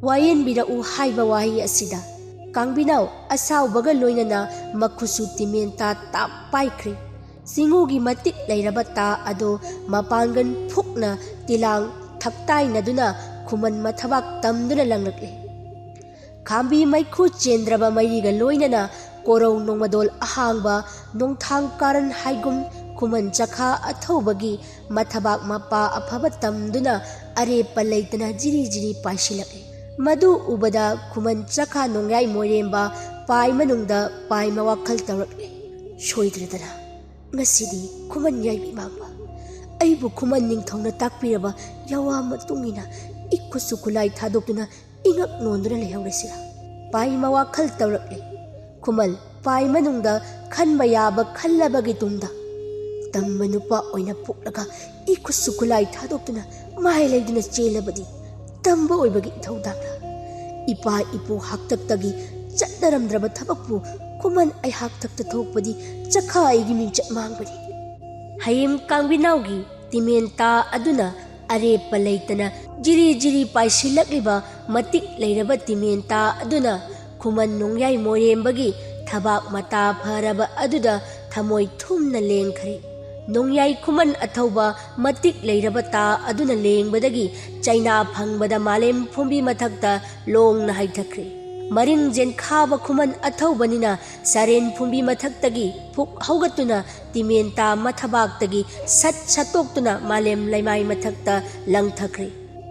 ꯋꯥꯌꯦꯟꯕꯤꯔꯛꯎ ꯍꯥꯏꯕ ꯋꯥꯍꯩ ꯑꯁꯤꯗ ꯀꯥꯡꯕꯤꯅꯥꯎ ꯑꯁꯥꯎꯕꯒ ꯂꯣꯏꯅꯅ ꯃꯈꯨꯠꯁꯨ ꯇꯤꯃꯦꯟ ꯇꯥ ꯇꯥꯞ ꯄꯥꯏꯈ꯭ꯔꯦ꯫ ꯆꯤꯡꯉꯨꯒꯤ ꯃꯇꯤꯛ ꯂꯩꯔꯕ ꯇꯥ ꯑꯗꯣ ꯃꯄꯥꯡꯒꯜ ꯐꯨꯛꯅ ꯇꯤꯂꯥꯡ ꯊꯛꯇꯥꯏꯅꯗꯨꯅ ꯈꯨꯃꯟ ꯃꯊꯕꯥꯛ ꯇꯝꯗꯨꯅ ꯂꯪꯂꯛꯂꯦ꯫ ꯈꯥꯝꯕꯤ ꯃꯩꯈꯨ ꯆꯦꯟꯗ꯭ꯔꯕ ꯃꯩꯔꯤꯒ ꯂꯣꯏꯅꯅ ꯀꯣꯔꯧ ꯅꯣꯡꯃꯗꯣꯜ ꯑꯍꯥꯡꯕ ꯅꯣꯡꯊꯥꯡ ꯀꯥꯔꯟ ꯍꯥꯏꯒꯨꯝ ꯈꯨꯃꯟ ꯆꯈꯥ ꯑꯊꯧꯕꯒꯤ ꯃꯊꯕꯥꯛ ꯃꯄꯥ ꯑꯐꯕ ꯇꯝꯗꯨꯅ ꯑꯔꯦꯞꯄ ꯂꯩꯇꯅ ꯖꯤꯔꯤ ꯖꯤꯔꯤ ꯄꯥꯏꯁꯤꯜꯂꯛꯂꯦ꯫ ꯃꯗꯨ ꯎꯕꯗ ꯈꯨꯃꯟ ꯆꯈꯥ ꯅꯣꯡꯌꯥꯏ ꯃꯣꯏꯔꯦꯝꯕ ꯄꯥꯏ ꯃꯅꯨꯡꯗ ꯄꯥꯏꯃ ꯋꯥꯈꯜ ꯇꯧꯔꯛꯂꯦ꯫ ꯁꯣꯏꯗ꯭ꯔꯗꯅ ꯉꯁꯤꯗꯤ ꯈꯨꯃꯟ ꯌꯥꯏꯕꯤ ꯃꯥꯡꯕ ꯑꯩꯕꯨ ꯈꯨꯃꯟ ꯅꯤꯡꯊꯧꯅ ꯇꯥꯛꯄꯤꯔꯕ ꯌꯥꯋꯥ ꯃꯇꯨꯡ ꯏꯟꯅ ꯏꯈꯨꯠꯁꯨ ꯈꯨꯠꯂꯥꯏ ꯊꯥꯗꯣꯛꯇꯨꯅ ꯏꯉꯛ ꯅꯣꯟꯗꯨꯅ ꯂꯩꯍꯧꯔꯁꯤꯔꯥ? ꯄꯥꯏꯃ ꯋꯥꯈꯜ ꯇꯧꯔꯛꯂꯦ꯫ ꯈꯨꯃꯟ ꯄꯥꯏ ꯃꯅꯨꯡꯗ ꯈꯟꯕ ꯌꯥꯕ ꯈꯜꯂꯕꯒꯤ ꯇꯨꯡꯗ ꯇꯝꯕ ꯅꯨꯄꯥ ꯑꯣꯏꯅ ꯄꯣꯛꯂꯒ ꯏꯈꯨꯠꯁꯨ ꯈꯨꯠꯂꯥꯏ ꯊꯥꯗꯣꯛꯇꯨꯅ ꯃꯍꯩ ꯂꯩꯗꯨꯅ ꯆꯦꯜꯂꯕꯗꯤ ꯇꯝꯕ ꯑꯣꯏꯕꯒꯤ ꯏꯊꯧꯗꯥꯡꯂ? ꯏꯄꯥ ꯏꯄꯨ ꯍꯥꯛꯇꯛꯇꯒꯤ ꯆꯠꯅꯔꯝꯗ꯭ꯔꯕ ꯊꯕꯛꯄꯨ ꯈꯨꯃꯟ ꯑꯩꯍꯥꯛꯇꯛꯇ ꯊꯣꯛꯄꯗꯤ ꯆꯈꯥ ꯑꯩꯒꯤ ꯃꯤꯡꯆꯠ ꯃꯥꯡꯕꯅꯤ꯫ ꯍꯌꯦꯡ ꯀꯥꯡꯕꯤꯅꯥꯎꯒꯤ ꯇꯤꯃꯦꯟꯇꯥ ꯑꯗꯨꯅ ꯑꯔꯦꯞꯄ ꯂꯩꯇꯅ ꯖꯤꯔꯤ ꯖꯤꯔꯤ ꯄꯥꯏꯁꯤꯜꯂꯛꯂꯤꯕ ꯃꯇꯤꯛ ꯂꯩꯔꯕ ꯇꯤꯃꯦꯟꯇꯥ ꯑꯗꯨꯅ ꯈꯨꯃꯟ ꯅꯣꯡꯌꯥꯏ ꯃꯣꯏꯔꯦꯝꯕꯒꯤ ꯊꯕꯥꯛ ꯃꯇꯥ ꯐꯔꯕ ꯑꯗꯨꯗ ꯊꯃꯣꯏ ꯊꯨꯝꯅ ꯂꯦꯡꯈ꯭ꯔꯦ꯫ ꯅꯣꯡꯌꯥꯏ ꯈꯨꯃꯟ ꯑꯊꯧꯕ ꯃꯇꯤꯛ ꯂꯩꯔꯕ ꯇꯥ ꯑꯗꯨꯅ ꯂꯦꯡꯕꯗꯒꯤ ꯆꯩꯅꯥ ꯐꯪꯕꯗ ꯃꯥꯂꯦꯝ ꯐꯨꯝꯕꯤ ꯃꯊꯛꯇ ꯂꯣꯡꯅ ꯍꯩꯊꯈ꯭ꯔꯦ꯫ ꯃꯔꯤꯡ ꯖꯦꯟꯈꯥꯕ ꯈꯨꯃꯟ ꯑꯊꯧꯕꯅꯤꯅ ꯁꯔꯦꯟ ꯐꯨꯝꯕꯤ ꯃꯊꯛꯇꯒꯤ ꯐꯨꯛ ꯍꯧꯒꯠꯇꯨꯅ ꯇꯤꯃꯦꯟꯇꯥ ꯃꯊꯕꯥꯛꯇꯒꯤ ꯁꯠ ꯁꯠꯇꯣꯛꯇꯨꯅ ꯃꯥꯂꯦꯝ ꯂꯩꯃꯥꯏ ꯃꯊꯛꯇ ꯂꯪꯊꯈ꯭ꯔꯦ꯫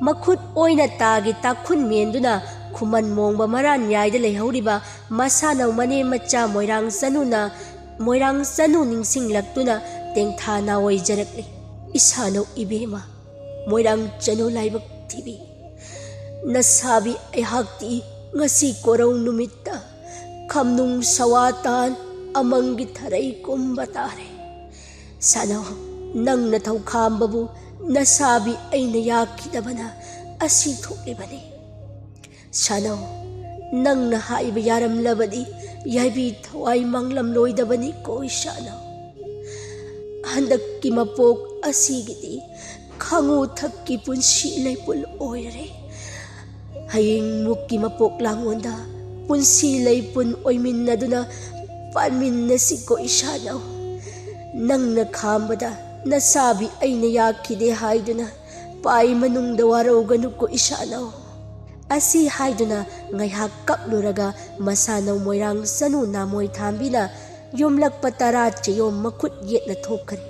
ꯃꯈꯨꯠ ꯑꯣꯏꯅ ꯇꯥꯒꯤ ꯇꯥꯈꯨꯟ ꯃꯦꯟꯗꯨꯅ ꯈꯨꯃꯟ ꯃꯣꯡꯕ ꯃꯔꯥꯟ ꯌꯥꯏꯗ ꯂꯩꯍꯧꯔꯤꯕ ꯃꯁꯥꯅꯧ ꯃꯅꯦꯝ ꯃꯆꯥ ꯃꯣꯏꯔꯥꯡ ꯆꯅꯨꯅ, ꯃꯣꯏꯔꯥꯡ ꯆꯅꯨ ꯅꯤꯡꯁꯤꯡꯂꯛꯇꯨꯅ ꯇꯦꯡꯊꯥ ꯅꯥꯑꯣꯏꯖꯔꯛꯂꯤ꯫ ꯏꯁꯥꯅꯧ ꯏꯕꯦꯝꯃ, ꯃꯣꯏꯔꯥꯡ ꯆꯅꯨ ꯂꯥꯏꯕꯛ ꯊꯤꯕꯤ, ꯅꯁꯥꯕꯤ ꯑꯩꯍꯥꯛꯇꯤ ꯉꯁꯤ ꯀꯣꯔꯧ ꯅꯨꯃꯤꯠꯇ ꯈꯝꯅꯨꯡ ꯁꯋꯥ ꯇꯥꯟ ꯑꯃꯪꯒꯤ ꯊꯔꯩ ꯀꯨꯝꯕ ꯇꯥꯔꯦ꯫ ꯁꯥꯅꯧ, ꯅꯪꯅ ꯊꯧꯈꯥꯝꯕꯕꯨ ꯅꯁꯥꯕꯤ ꯑꯩꯅ ꯌꯥꯈꯤꯗꯕꯅ ꯑꯁꯤ ꯊꯣꯛꯂꯤꯕꯅꯤ꯫ ꯁꯥꯅꯧ, ꯅꯪꯅ ꯍꯥꯏꯕ ꯌꯥꯔꯝꯂꯕꯗꯤ ꯌꯥꯏꯕꯤ ꯊꯋꯥꯏ ꯃꯥꯡꯂꯝꯂꯣꯏꯗꯕꯅꯤꯀꯣ ꯏꯁꯥꯅꯧ꯫ ꯍꯟꯗꯛꯀꯤ ꯃꯄꯣꯛ ꯑꯁꯤꯒꯤꯗꯤ ꯈꯥꯉꯨ ꯊꯛꯀꯤ ꯄꯨꯟꯁꯤ ꯂꯩꯄꯨꯟ ꯑꯣꯏꯔꯦ꯫ ꯍꯌꯦꯡ ꯃꯨꯛꯀꯤ ꯃꯄꯣꯛ ꯂꯥꯡꯉꯣꯟꯗ ꯄꯨꯟꯁꯤ ꯂꯩꯄꯨꯟ ꯑꯣꯏꯃꯤꯟꯅꯗꯨꯅ ꯄꯥꯟꯃꯤꯟꯅꯁꯤꯀꯣ ꯏꯁꯥꯅꯧ꯫ ꯅꯪꯅ ꯈꯥꯝꯕꯗ ꯅꯁꯥꯕꯤ ꯑꯩꯅ ꯌꯥꯈꯤꯗꯦ ꯍꯥꯏꯗꯨꯅ ꯄꯥꯏ ꯃꯅꯨꯡꯗ ꯋꯥꯔꯧꯒꯅꯨꯀꯣ ꯏꯁꯥꯅꯧ꯫ ꯑꯁꯤ ꯍꯥꯏꯗꯨꯅ ꯉꯥꯏꯍꯥꯛ ꯀꯞꯂꯨꯔꯒ ꯃꯁꯥꯅꯧ ꯃꯣꯏꯔꯥꯡ ꯆꯅꯨ ꯅꯥꯃꯣꯏ ꯊꯥꯝꯕꯤꯅ ꯌꯣꯝꯂꯛꯄ ꯇꯔꯥ ꯆꯌꯣꯝ ꯃꯈꯨꯠ ꯌꯦꯠꯅ ꯊꯣꯛꯈ꯭ꯔꯦ꯫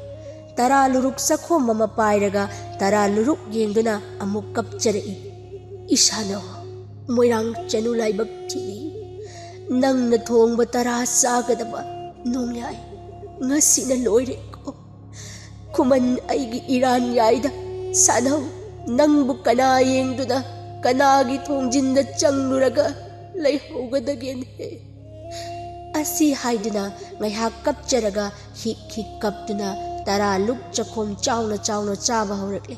ꯇꯔꯥ ꯂꯨꯔꯨꯛ ꯆꯈꯣꯝ ꯑꯃ ꯄꯥꯏꯔꯒ ꯇꯔꯥ ꯂꯨꯔꯨꯛ ꯌꯦꯡꯗꯨꯅ ꯑꯃꯨꯛ ꯀꯞꯆꯔꯛꯏ꯫ ꯏꯁꯥꯅꯧ, ꯃꯣꯏꯔꯥꯡ ꯆꯅꯨ ꯂꯥꯏꯕꯛ ꯊꯤꯔꯤ꯫ ꯅꯪꯅ ꯊꯣꯡꯕ ꯇꯔꯥ ꯆꯥꯒꯗꯕ ꯅꯣꯡꯌꯥꯏ ꯉꯁꯤꯅ ꯂꯣꯏꯔꯦꯀꯣ꯫ ꯈꯨꯃꯟ ꯑꯩꯒꯤ ꯏꯔꯥꯟ ꯌꯥꯏꯗ ꯁꯥꯟꯅꯧ꯫ ꯅꯪꯕꯨ ꯀꯅꯥ ꯌꯦꯡꯗꯨꯅ ꯀꯅꯥꯒꯤ ꯊꯣꯡꯖꯤꯟꯗ ꯆꯪꯂꯨꯔꯒ ꯂꯩꯍꯧꯒꯗꯒꯦꯅꯦ?" ꯑꯁꯤ ꯍꯥꯏꯗꯨꯅ ꯉꯥꯏꯍꯥꯛ ꯀꯞꯆꯔꯒ ꯍꯤꯛ ꯍꯤꯛ ꯀꯞꯇꯨꯅ ꯇꯔꯥ ꯂꯨꯛ ꯆꯈꯣꯝ ꯆꯥꯎꯅ ꯆꯥꯎꯅ ꯆꯥꯕ ꯍꯧꯔꯛꯂꯦ꯫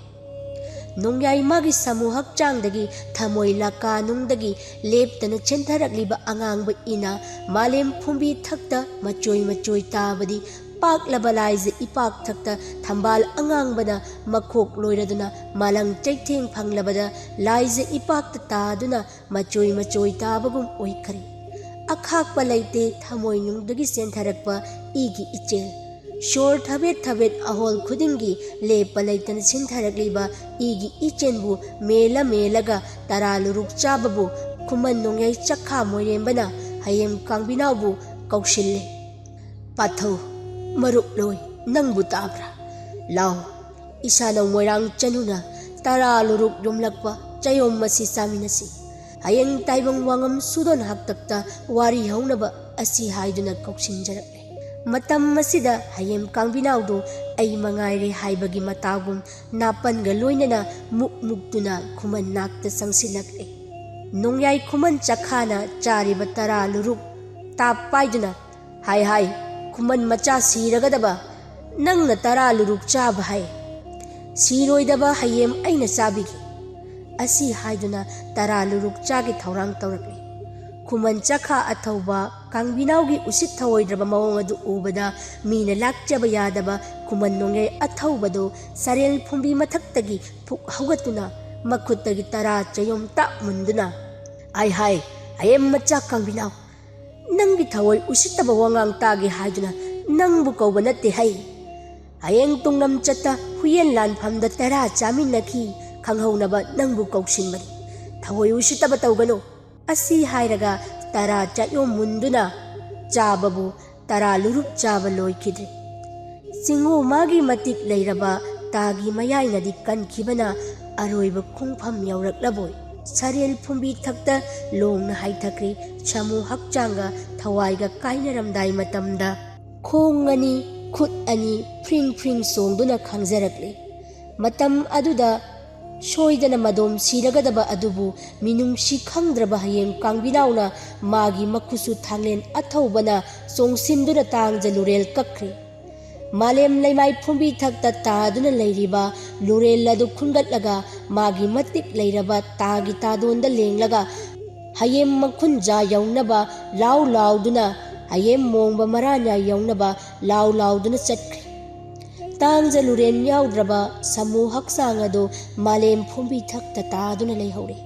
ꯅꯣꯡꯌꯥꯏ ꯃꯥꯒꯤ ꯁꯥꯃꯨ ꯍꯛꯆꯥꯡꯗꯒꯤ ꯊꯃꯣꯏ ꯂꯀꯥꯅꯨꯡꯗꯒꯤ ꯂꯦꯞꯇꯅ ꯆꯦꯟꯊꯔꯛꯂꯤꯕ ꯑꯉꯥꯡꯕ ꯏꯅ ꯃꯥꯂꯦꯝ ꯐꯨꯝꯕꯤ ꯊꯛꯇ ꯃꯆꯣꯏ ꯃꯆꯣꯏ ꯇꯥꯕꯗꯤ ꯄꯥꯛꯂꯕ ꯂꯥꯏꯖ ꯏꯄꯥꯛ ꯊꯛꯇ ꯊꯝꯕꯥꯜ ꯑꯉꯥꯡꯕꯅ ꯃꯈꯣꯛ ꯂꯣꯏꯔꯗꯨꯅ ꯃꯥꯂꯪ ꯆꯩꯊꯦꯡ ꯐꯪꯂꯕꯗ ꯂꯥꯏꯖ ꯏꯄꯥꯛꯇ ꯇꯥꯗꯨꯅ ꯃꯆꯣꯏ ꯃꯆꯣꯏ ꯇꯥꯕꯒꯨꯝ ꯑꯣꯏꯈ꯭ꯔꯦ꯫ ꯑꯈꯥꯛꯄ ꯂꯩꯇꯦ ꯊꯃꯣꯏꯅꯨꯡꯗꯒꯤ ꯆꯦꯟꯊꯔꯛꯄ ꯏꯒꯤ ꯏꯆꯦꯜ꯫ ꯁꯣꯔ ꯊꯕꯦꯠ ꯊꯕꯦꯠ ꯑꯍꯣꯜ ꯈꯨꯗꯤꯡꯒꯤ ꯂꯦꯞꯄ ꯂꯩꯇꯅ ꯆꯦꯟꯊꯔꯛꯂꯤꯕ ꯏꯒꯤ ꯏꯆꯦꯜꯕꯨ ꯃꯦꯜꯂ ꯃꯦꯜꯂꯒ ꯇꯔꯥ ꯂꯨꯔꯨꯛ ꯆꯥꯕꯕꯨ ꯈꯨꯃꯟ ꯅꯣꯡꯌꯥꯏ ꯆꯈꯥ ꯃꯣꯏꯔꯦꯝꯕꯅ ꯍꯌꯦꯝ ꯀꯥꯡꯕꯤꯅꯥꯎꯕꯨ ꯀꯧꯁꯤꯜꯂꯦ꯫ "ꯄꯥꯊꯧ, ꯃꯔꯨꯞꯂꯣꯏ, ꯅꯪꯕꯨ ꯇꯥꯕ꯭ꯔꯥ? ꯂꯥꯎ, ꯏꯁꯥꯅꯧ ꯃꯣꯏꯔꯥꯡ ꯆꯅꯨꯅ ꯇꯔꯥ ꯂꯨꯔꯨꯛ ꯌꯣꯝꯂꯛꯄ ꯆꯌꯣꯝ ꯑꯁꯤ ꯆꯥꯃꯤꯟꯅꯁꯤ꯫ ꯍꯌꯦꯡ ꯇꯥꯏꯕꯪ ꯋꯥꯉꯝ ꯁꯨꯗꯣꯟ ꯍꯥꯛꯇꯛꯇ ꯋꯥꯔꯤ ꯍꯧꯅꯕ" ꯑꯁꯤ ꯍꯥꯏꯗꯨꯅ ꯀꯧꯁꯤꯟꯖꯔꯛꯂꯦ꯫ ꯃꯇꯝ ꯑꯁꯤꯗ ꯍꯌꯦꯝ ꯀꯥꯡꯕꯤꯅꯥꯎꯗꯨ ꯑꯩ ꯃꯉꯥꯏꯔꯦ ꯍꯥꯏꯕꯒꯤ ꯃꯇꯥꯒꯨꯝ ꯅꯥꯄꯟꯒ ꯂꯣꯏꯅꯅ ꯃꯨꯛ ꯃꯨꯛꯇꯨꯅ ꯈꯨꯃꯟ ꯅꯥꯛꯇ ꯆꯪꯁꯤꯜꯂꯛꯂꯦ꯫ ꯅꯣꯡꯌꯥꯏ ꯈꯨꯃꯟ ꯆꯈꯥꯅ ꯆꯥꯔꯤꯕ ꯇꯔꯥ ꯂꯨꯔꯨꯛ ꯇꯥꯞ ꯄꯥꯏꯗꯨꯅ, "ꯍꯥꯏ ꯍꯥꯏ, ꯈꯨꯃꯟ ꯃꯆꯥ ꯁꯤꯔꯒꯗꯕ, ꯅꯪꯅ ꯇꯔꯥ ꯂꯨꯔꯨꯛ ꯆꯥꯕ ꯍꯥꯏ꯫ ꯁꯤꯔꯣꯏꯗꯕ ꯍꯌꯦꯝ ꯑꯩꯅ ꯆꯥꯕꯤꯒꯦ" ꯑꯁꯤ ꯍꯥꯏꯗꯨꯅ ꯇꯔꯥ ꯂꯨꯔꯨꯛ ꯆꯥꯒꯤ ꯊꯧꯔꯥꯡ ꯇꯧꯔꯛꯂꯤ꯫ ꯈꯨꯃꯟ ꯆꯈꯥ ꯑꯊꯧꯕ ꯀꯥꯡꯕꯤꯅꯥꯎꯒꯤ ꯎꯁꯤꯠ ꯊꯑꯣꯏꯗ꯭ꯔꯕ ꯃꯑꯣꯡ ꯑꯗꯨ ꯎꯕꯗ ꯃꯤꯅ ꯂꯥꯛꯆꯕ ꯌꯥꯗꯕ ꯈꯨꯃꯟ ꯅꯣꯡꯌꯥꯏ ꯑꯊꯧꯕꯗꯨ ꯁꯔꯦꯜ ꯐꯨꯝꯕꯤ ꯃꯊꯛꯇꯒꯤ ꯐꯨꯛ ꯍꯧꯒꯠꯇꯨꯅ ꯃꯈꯨꯠꯇꯒꯤ ꯇꯔꯥ ꯆꯌꯣꯝ ꯇꯥꯛ ꯃꯨꯟꯗꯨꯅ, "ꯍꯥꯏ ꯍꯥꯏ, ꯍꯌꯦꯝ ꯃꯆꯥ ꯀꯥꯡꯕꯤꯅꯥꯎ, ꯅꯪꯒꯤ ꯊꯑꯣꯏ ꯎꯁꯤꯠꯇꯕ ꯋꯥꯉꯥꯡ ꯇꯥꯒꯦ ꯍꯥꯏꯗꯨꯅ ꯅꯪꯕꯨ ꯀꯧꯕ ꯅꯠꯇꯦ ꯍꯩ꯫ ꯍꯌꯦꯡ ꯇꯨꯡꯂꯝ ꯆꯠꯇ ꯍꯨꯌꯦꯟ ꯂꯥꯟꯐꯝꯗ ꯇꯔꯥ ꯆꯥꯃꯤꯟꯅꯈꯤ ꯈꯪꯍꯧꯅꯕ ꯅꯪꯕꯨ ꯀꯧꯁꯤꯟꯕꯅꯤ꯫ ꯊꯑꯣꯏ ꯎꯁꯤꯠꯇꯕ ꯇꯧꯒꯅꯨ" ꯑꯁꯤ ꯍꯥꯏꯔꯒ ꯇꯔꯥ ꯆꯌꯣꯝ ꯃꯨꯟꯗꯨꯅ ꯆꯥꯕꯕꯨ ꯇꯔꯥ ꯂꯨꯔꯨꯞ ꯆꯥꯕ ꯂꯣꯏꯈꯤꯗ꯭ꯔꯤ꯫ ꯆꯤꯡꯉꯨ ꯃꯥꯒꯤ ꯃꯇꯤꯛ ꯂꯩꯔꯕ ꯇꯥꯒꯤ ꯃꯌꯥꯏꯅꯗꯤ ꯀꯟꯈꯤꯕꯅ ꯑꯔꯣꯏꯕ ꯈꯣꯡꯐꯝ ꯌꯧꯔꯛꯂꯕꯣꯏ꯫ ꯁꯥꯔꯦꯜ ꯐꯨꯝꯕꯤ ꯊꯛꯇ ꯂꯣꯡꯅ ꯍꯥꯏꯊꯈ꯭ꯔꯦ꯫ ꯁꯥꯃꯨ ꯍꯛꯆꯥꯡꯒ ꯊꯋꯥꯏꯒ ꯀꯥꯏꯅꯔꯝꯗꯥꯏ ꯃꯇꯝꯗ ꯈꯣꯡ ꯑꯅꯤ, ꯈꯨꯠ ꯑꯅꯤ ꯐ꯭ꯔꯤꯡ ꯐ꯭ꯔꯤꯡ ꯆꯣꯡꯗꯨꯅ ꯈꯥꯡꯖꯔꯛꯂꯤ꯫ ꯃꯇꯝ ꯑꯗꯨꯗ ꯁꯣꯏꯗꯅ ꯃꯗꯣꯝ ꯁꯤꯔꯒꯗꯕ ꯑꯗꯨꯕꯨ ꯃꯤꯅꯨꯡꯁꯤ ꯈꯪꯗ꯭ꯔꯕ ꯍꯌꯦꯡ ꯀꯥꯡꯕꯤꯅꯥꯎꯅ ꯃꯥꯒꯤ ꯃꯈꯨꯠꯁꯨ ꯊꯥꯡꯂꯦꯟ ꯑꯊꯧꯕꯅ ꯆꯣꯡꯁꯤꯟꯗꯨꯅ ꯇꯥꯡꯖ ꯂꯨꯔꯦꯜ ꯀꯛꯈ꯭ꯔꯦ꯫ ꯃꯥꯂꯦꯝ ꯂꯩꯃꯥꯏ ꯐꯨꯝꯕꯤ ꯊꯛꯇ ꯇꯥꯗꯨꯅ ꯂꯩꯔꯤꯕ ꯂꯨꯔꯦꯜ ꯑꯗꯨ ꯈꯨꯟꯒꯠꯂꯒ ꯃꯥꯒꯤ ꯃꯇꯤꯛ ꯂꯩꯔꯕ ꯇꯥꯒꯤ ꯇꯥꯗꯣꯟꯗ ꯂꯦꯡꯂꯒ ꯍꯌꯦꯝ ꯃꯈꯨꯟꯖꯥ ꯌꯧꯅꯕ ꯂꯥꯎ ꯂꯥꯎꯗꯨꯅ, ꯍꯌꯦꯝ ꯃꯣꯡꯕ ꯃꯔꯥꯟꯌꯥ ꯌꯧꯅꯕ ꯂꯥꯎ ꯂꯥꯎꯗꯨꯅ ꯆꯠꯈ꯭ꯔꯦ꯫ ꯇꯥꯡꯖ ꯂꯨꯔꯦꯟ ꯌꯥꯎꯗ꯭ꯔꯕ ꯁꯥꯃꯨ ꯍꯛꯆꯥꯡ ꯑꯗꯨ ꯃꯥꯂꯦꯝ ꯐꯨꯝꯕꯤ ꯊꯛꯇ ꯇꯥꯗꯨꯅ ꯂꯩꯍꯧꯔꯦ꯫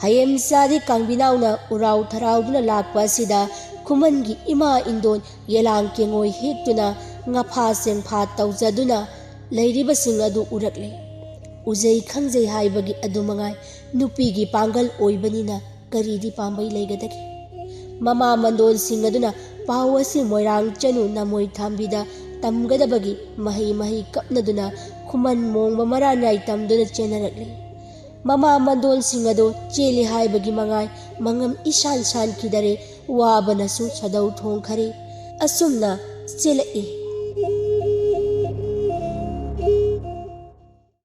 ꯍꯌꯦꯝ ꯆꯥꯗꯤ ꯀꯥꯡꯕꯤꯅꯥꯎꯅ ꯎꯔꯥꯎ ꯊꯔꯥꯎꯗꯨꯅ ꯂꯥꯛꯄ ꯑꯁꯤꯗ ꯈꯨꯃꯟꯒꯤ ꯏꯃꯥ ꯏꯟꯗꯣꯟ ꯌꯦꯂꯥꯡ ꯀꯦꯡꯉꯣꯏ ꯍꯦꯛꯇꯨꯅ ꯉꯐꯥ ꯆꯦꯡꯐꯥ ꯇꯧꯖꯗꯨꯅ ꯂꯩꯔꯤꯕꯁꯤꯡ ꯑꯗꯨ ꯎꯔꯛꯂꯦ꯫ ꯎꯖꯩ ꯈꯪꯖꯩ ꯍꯥꯏꯕꯒꯤ ꯑꯗꯨ ꯃꯉꯥꯏ ꯅꯨꯄꯤꯒꯤ ꯄꯥꯡꯒꯜ ꯑꯣꯏꯕꯅꯤꯅ ꯀꯔꯤꯗꯤ ꯄꯥꯝꯕꯩ ꯂꯩꯒꯗꯒꯦ? ꯃꯃꯥ ꯃꯟꯗꯣꯟꯁꯤꯡ ꯑꯗꯨꯅ ꯄꯥꯎ ꯑꯁꯤ ꯃꯣꯏꯔꯥꯡ ꯆꯅꯨ ꯅꯃꯣꯏ ꯊꯥꯝꯕꯤꯗ ꯇꯝꯒꯗꯕꯒꯤ ꯃꯍꯩ ꯃꯍꯩ ꯀꯞꯅꯗꯨꯅ ꯈꯨꯃꯟ ꯃꯣꯡꯕ ꯃꯔꯥꯟꯌꯥꯏ ꯇꯝꯗꯨꯅ ꯆꯦꯟꯅꯔꯛꯂꯤ꯫ ꯃꯃꯥ ꯃꯟꯗꯣꯟꯁꯤꯡ ꯑꯗꯨ ꯆꯦꯜꯂꯤ ꯍꯥꯏꯕꯒꯤ ꯃꯉꯥꯏ ꯃꯉꯝ ꯏꯁꯥꯟ ꯁꯥꯟꯈꯤꯗꯔꯦ꯫ ꯋꯥꯕꯅꯁꯨ ꯁꯥꯗꯧ ꯊꯣꯡꯈꯔꯦ꯫ ꯑꯁꯨꯝꯅ ꯆꯦꯜꯂꯛꯏ꯫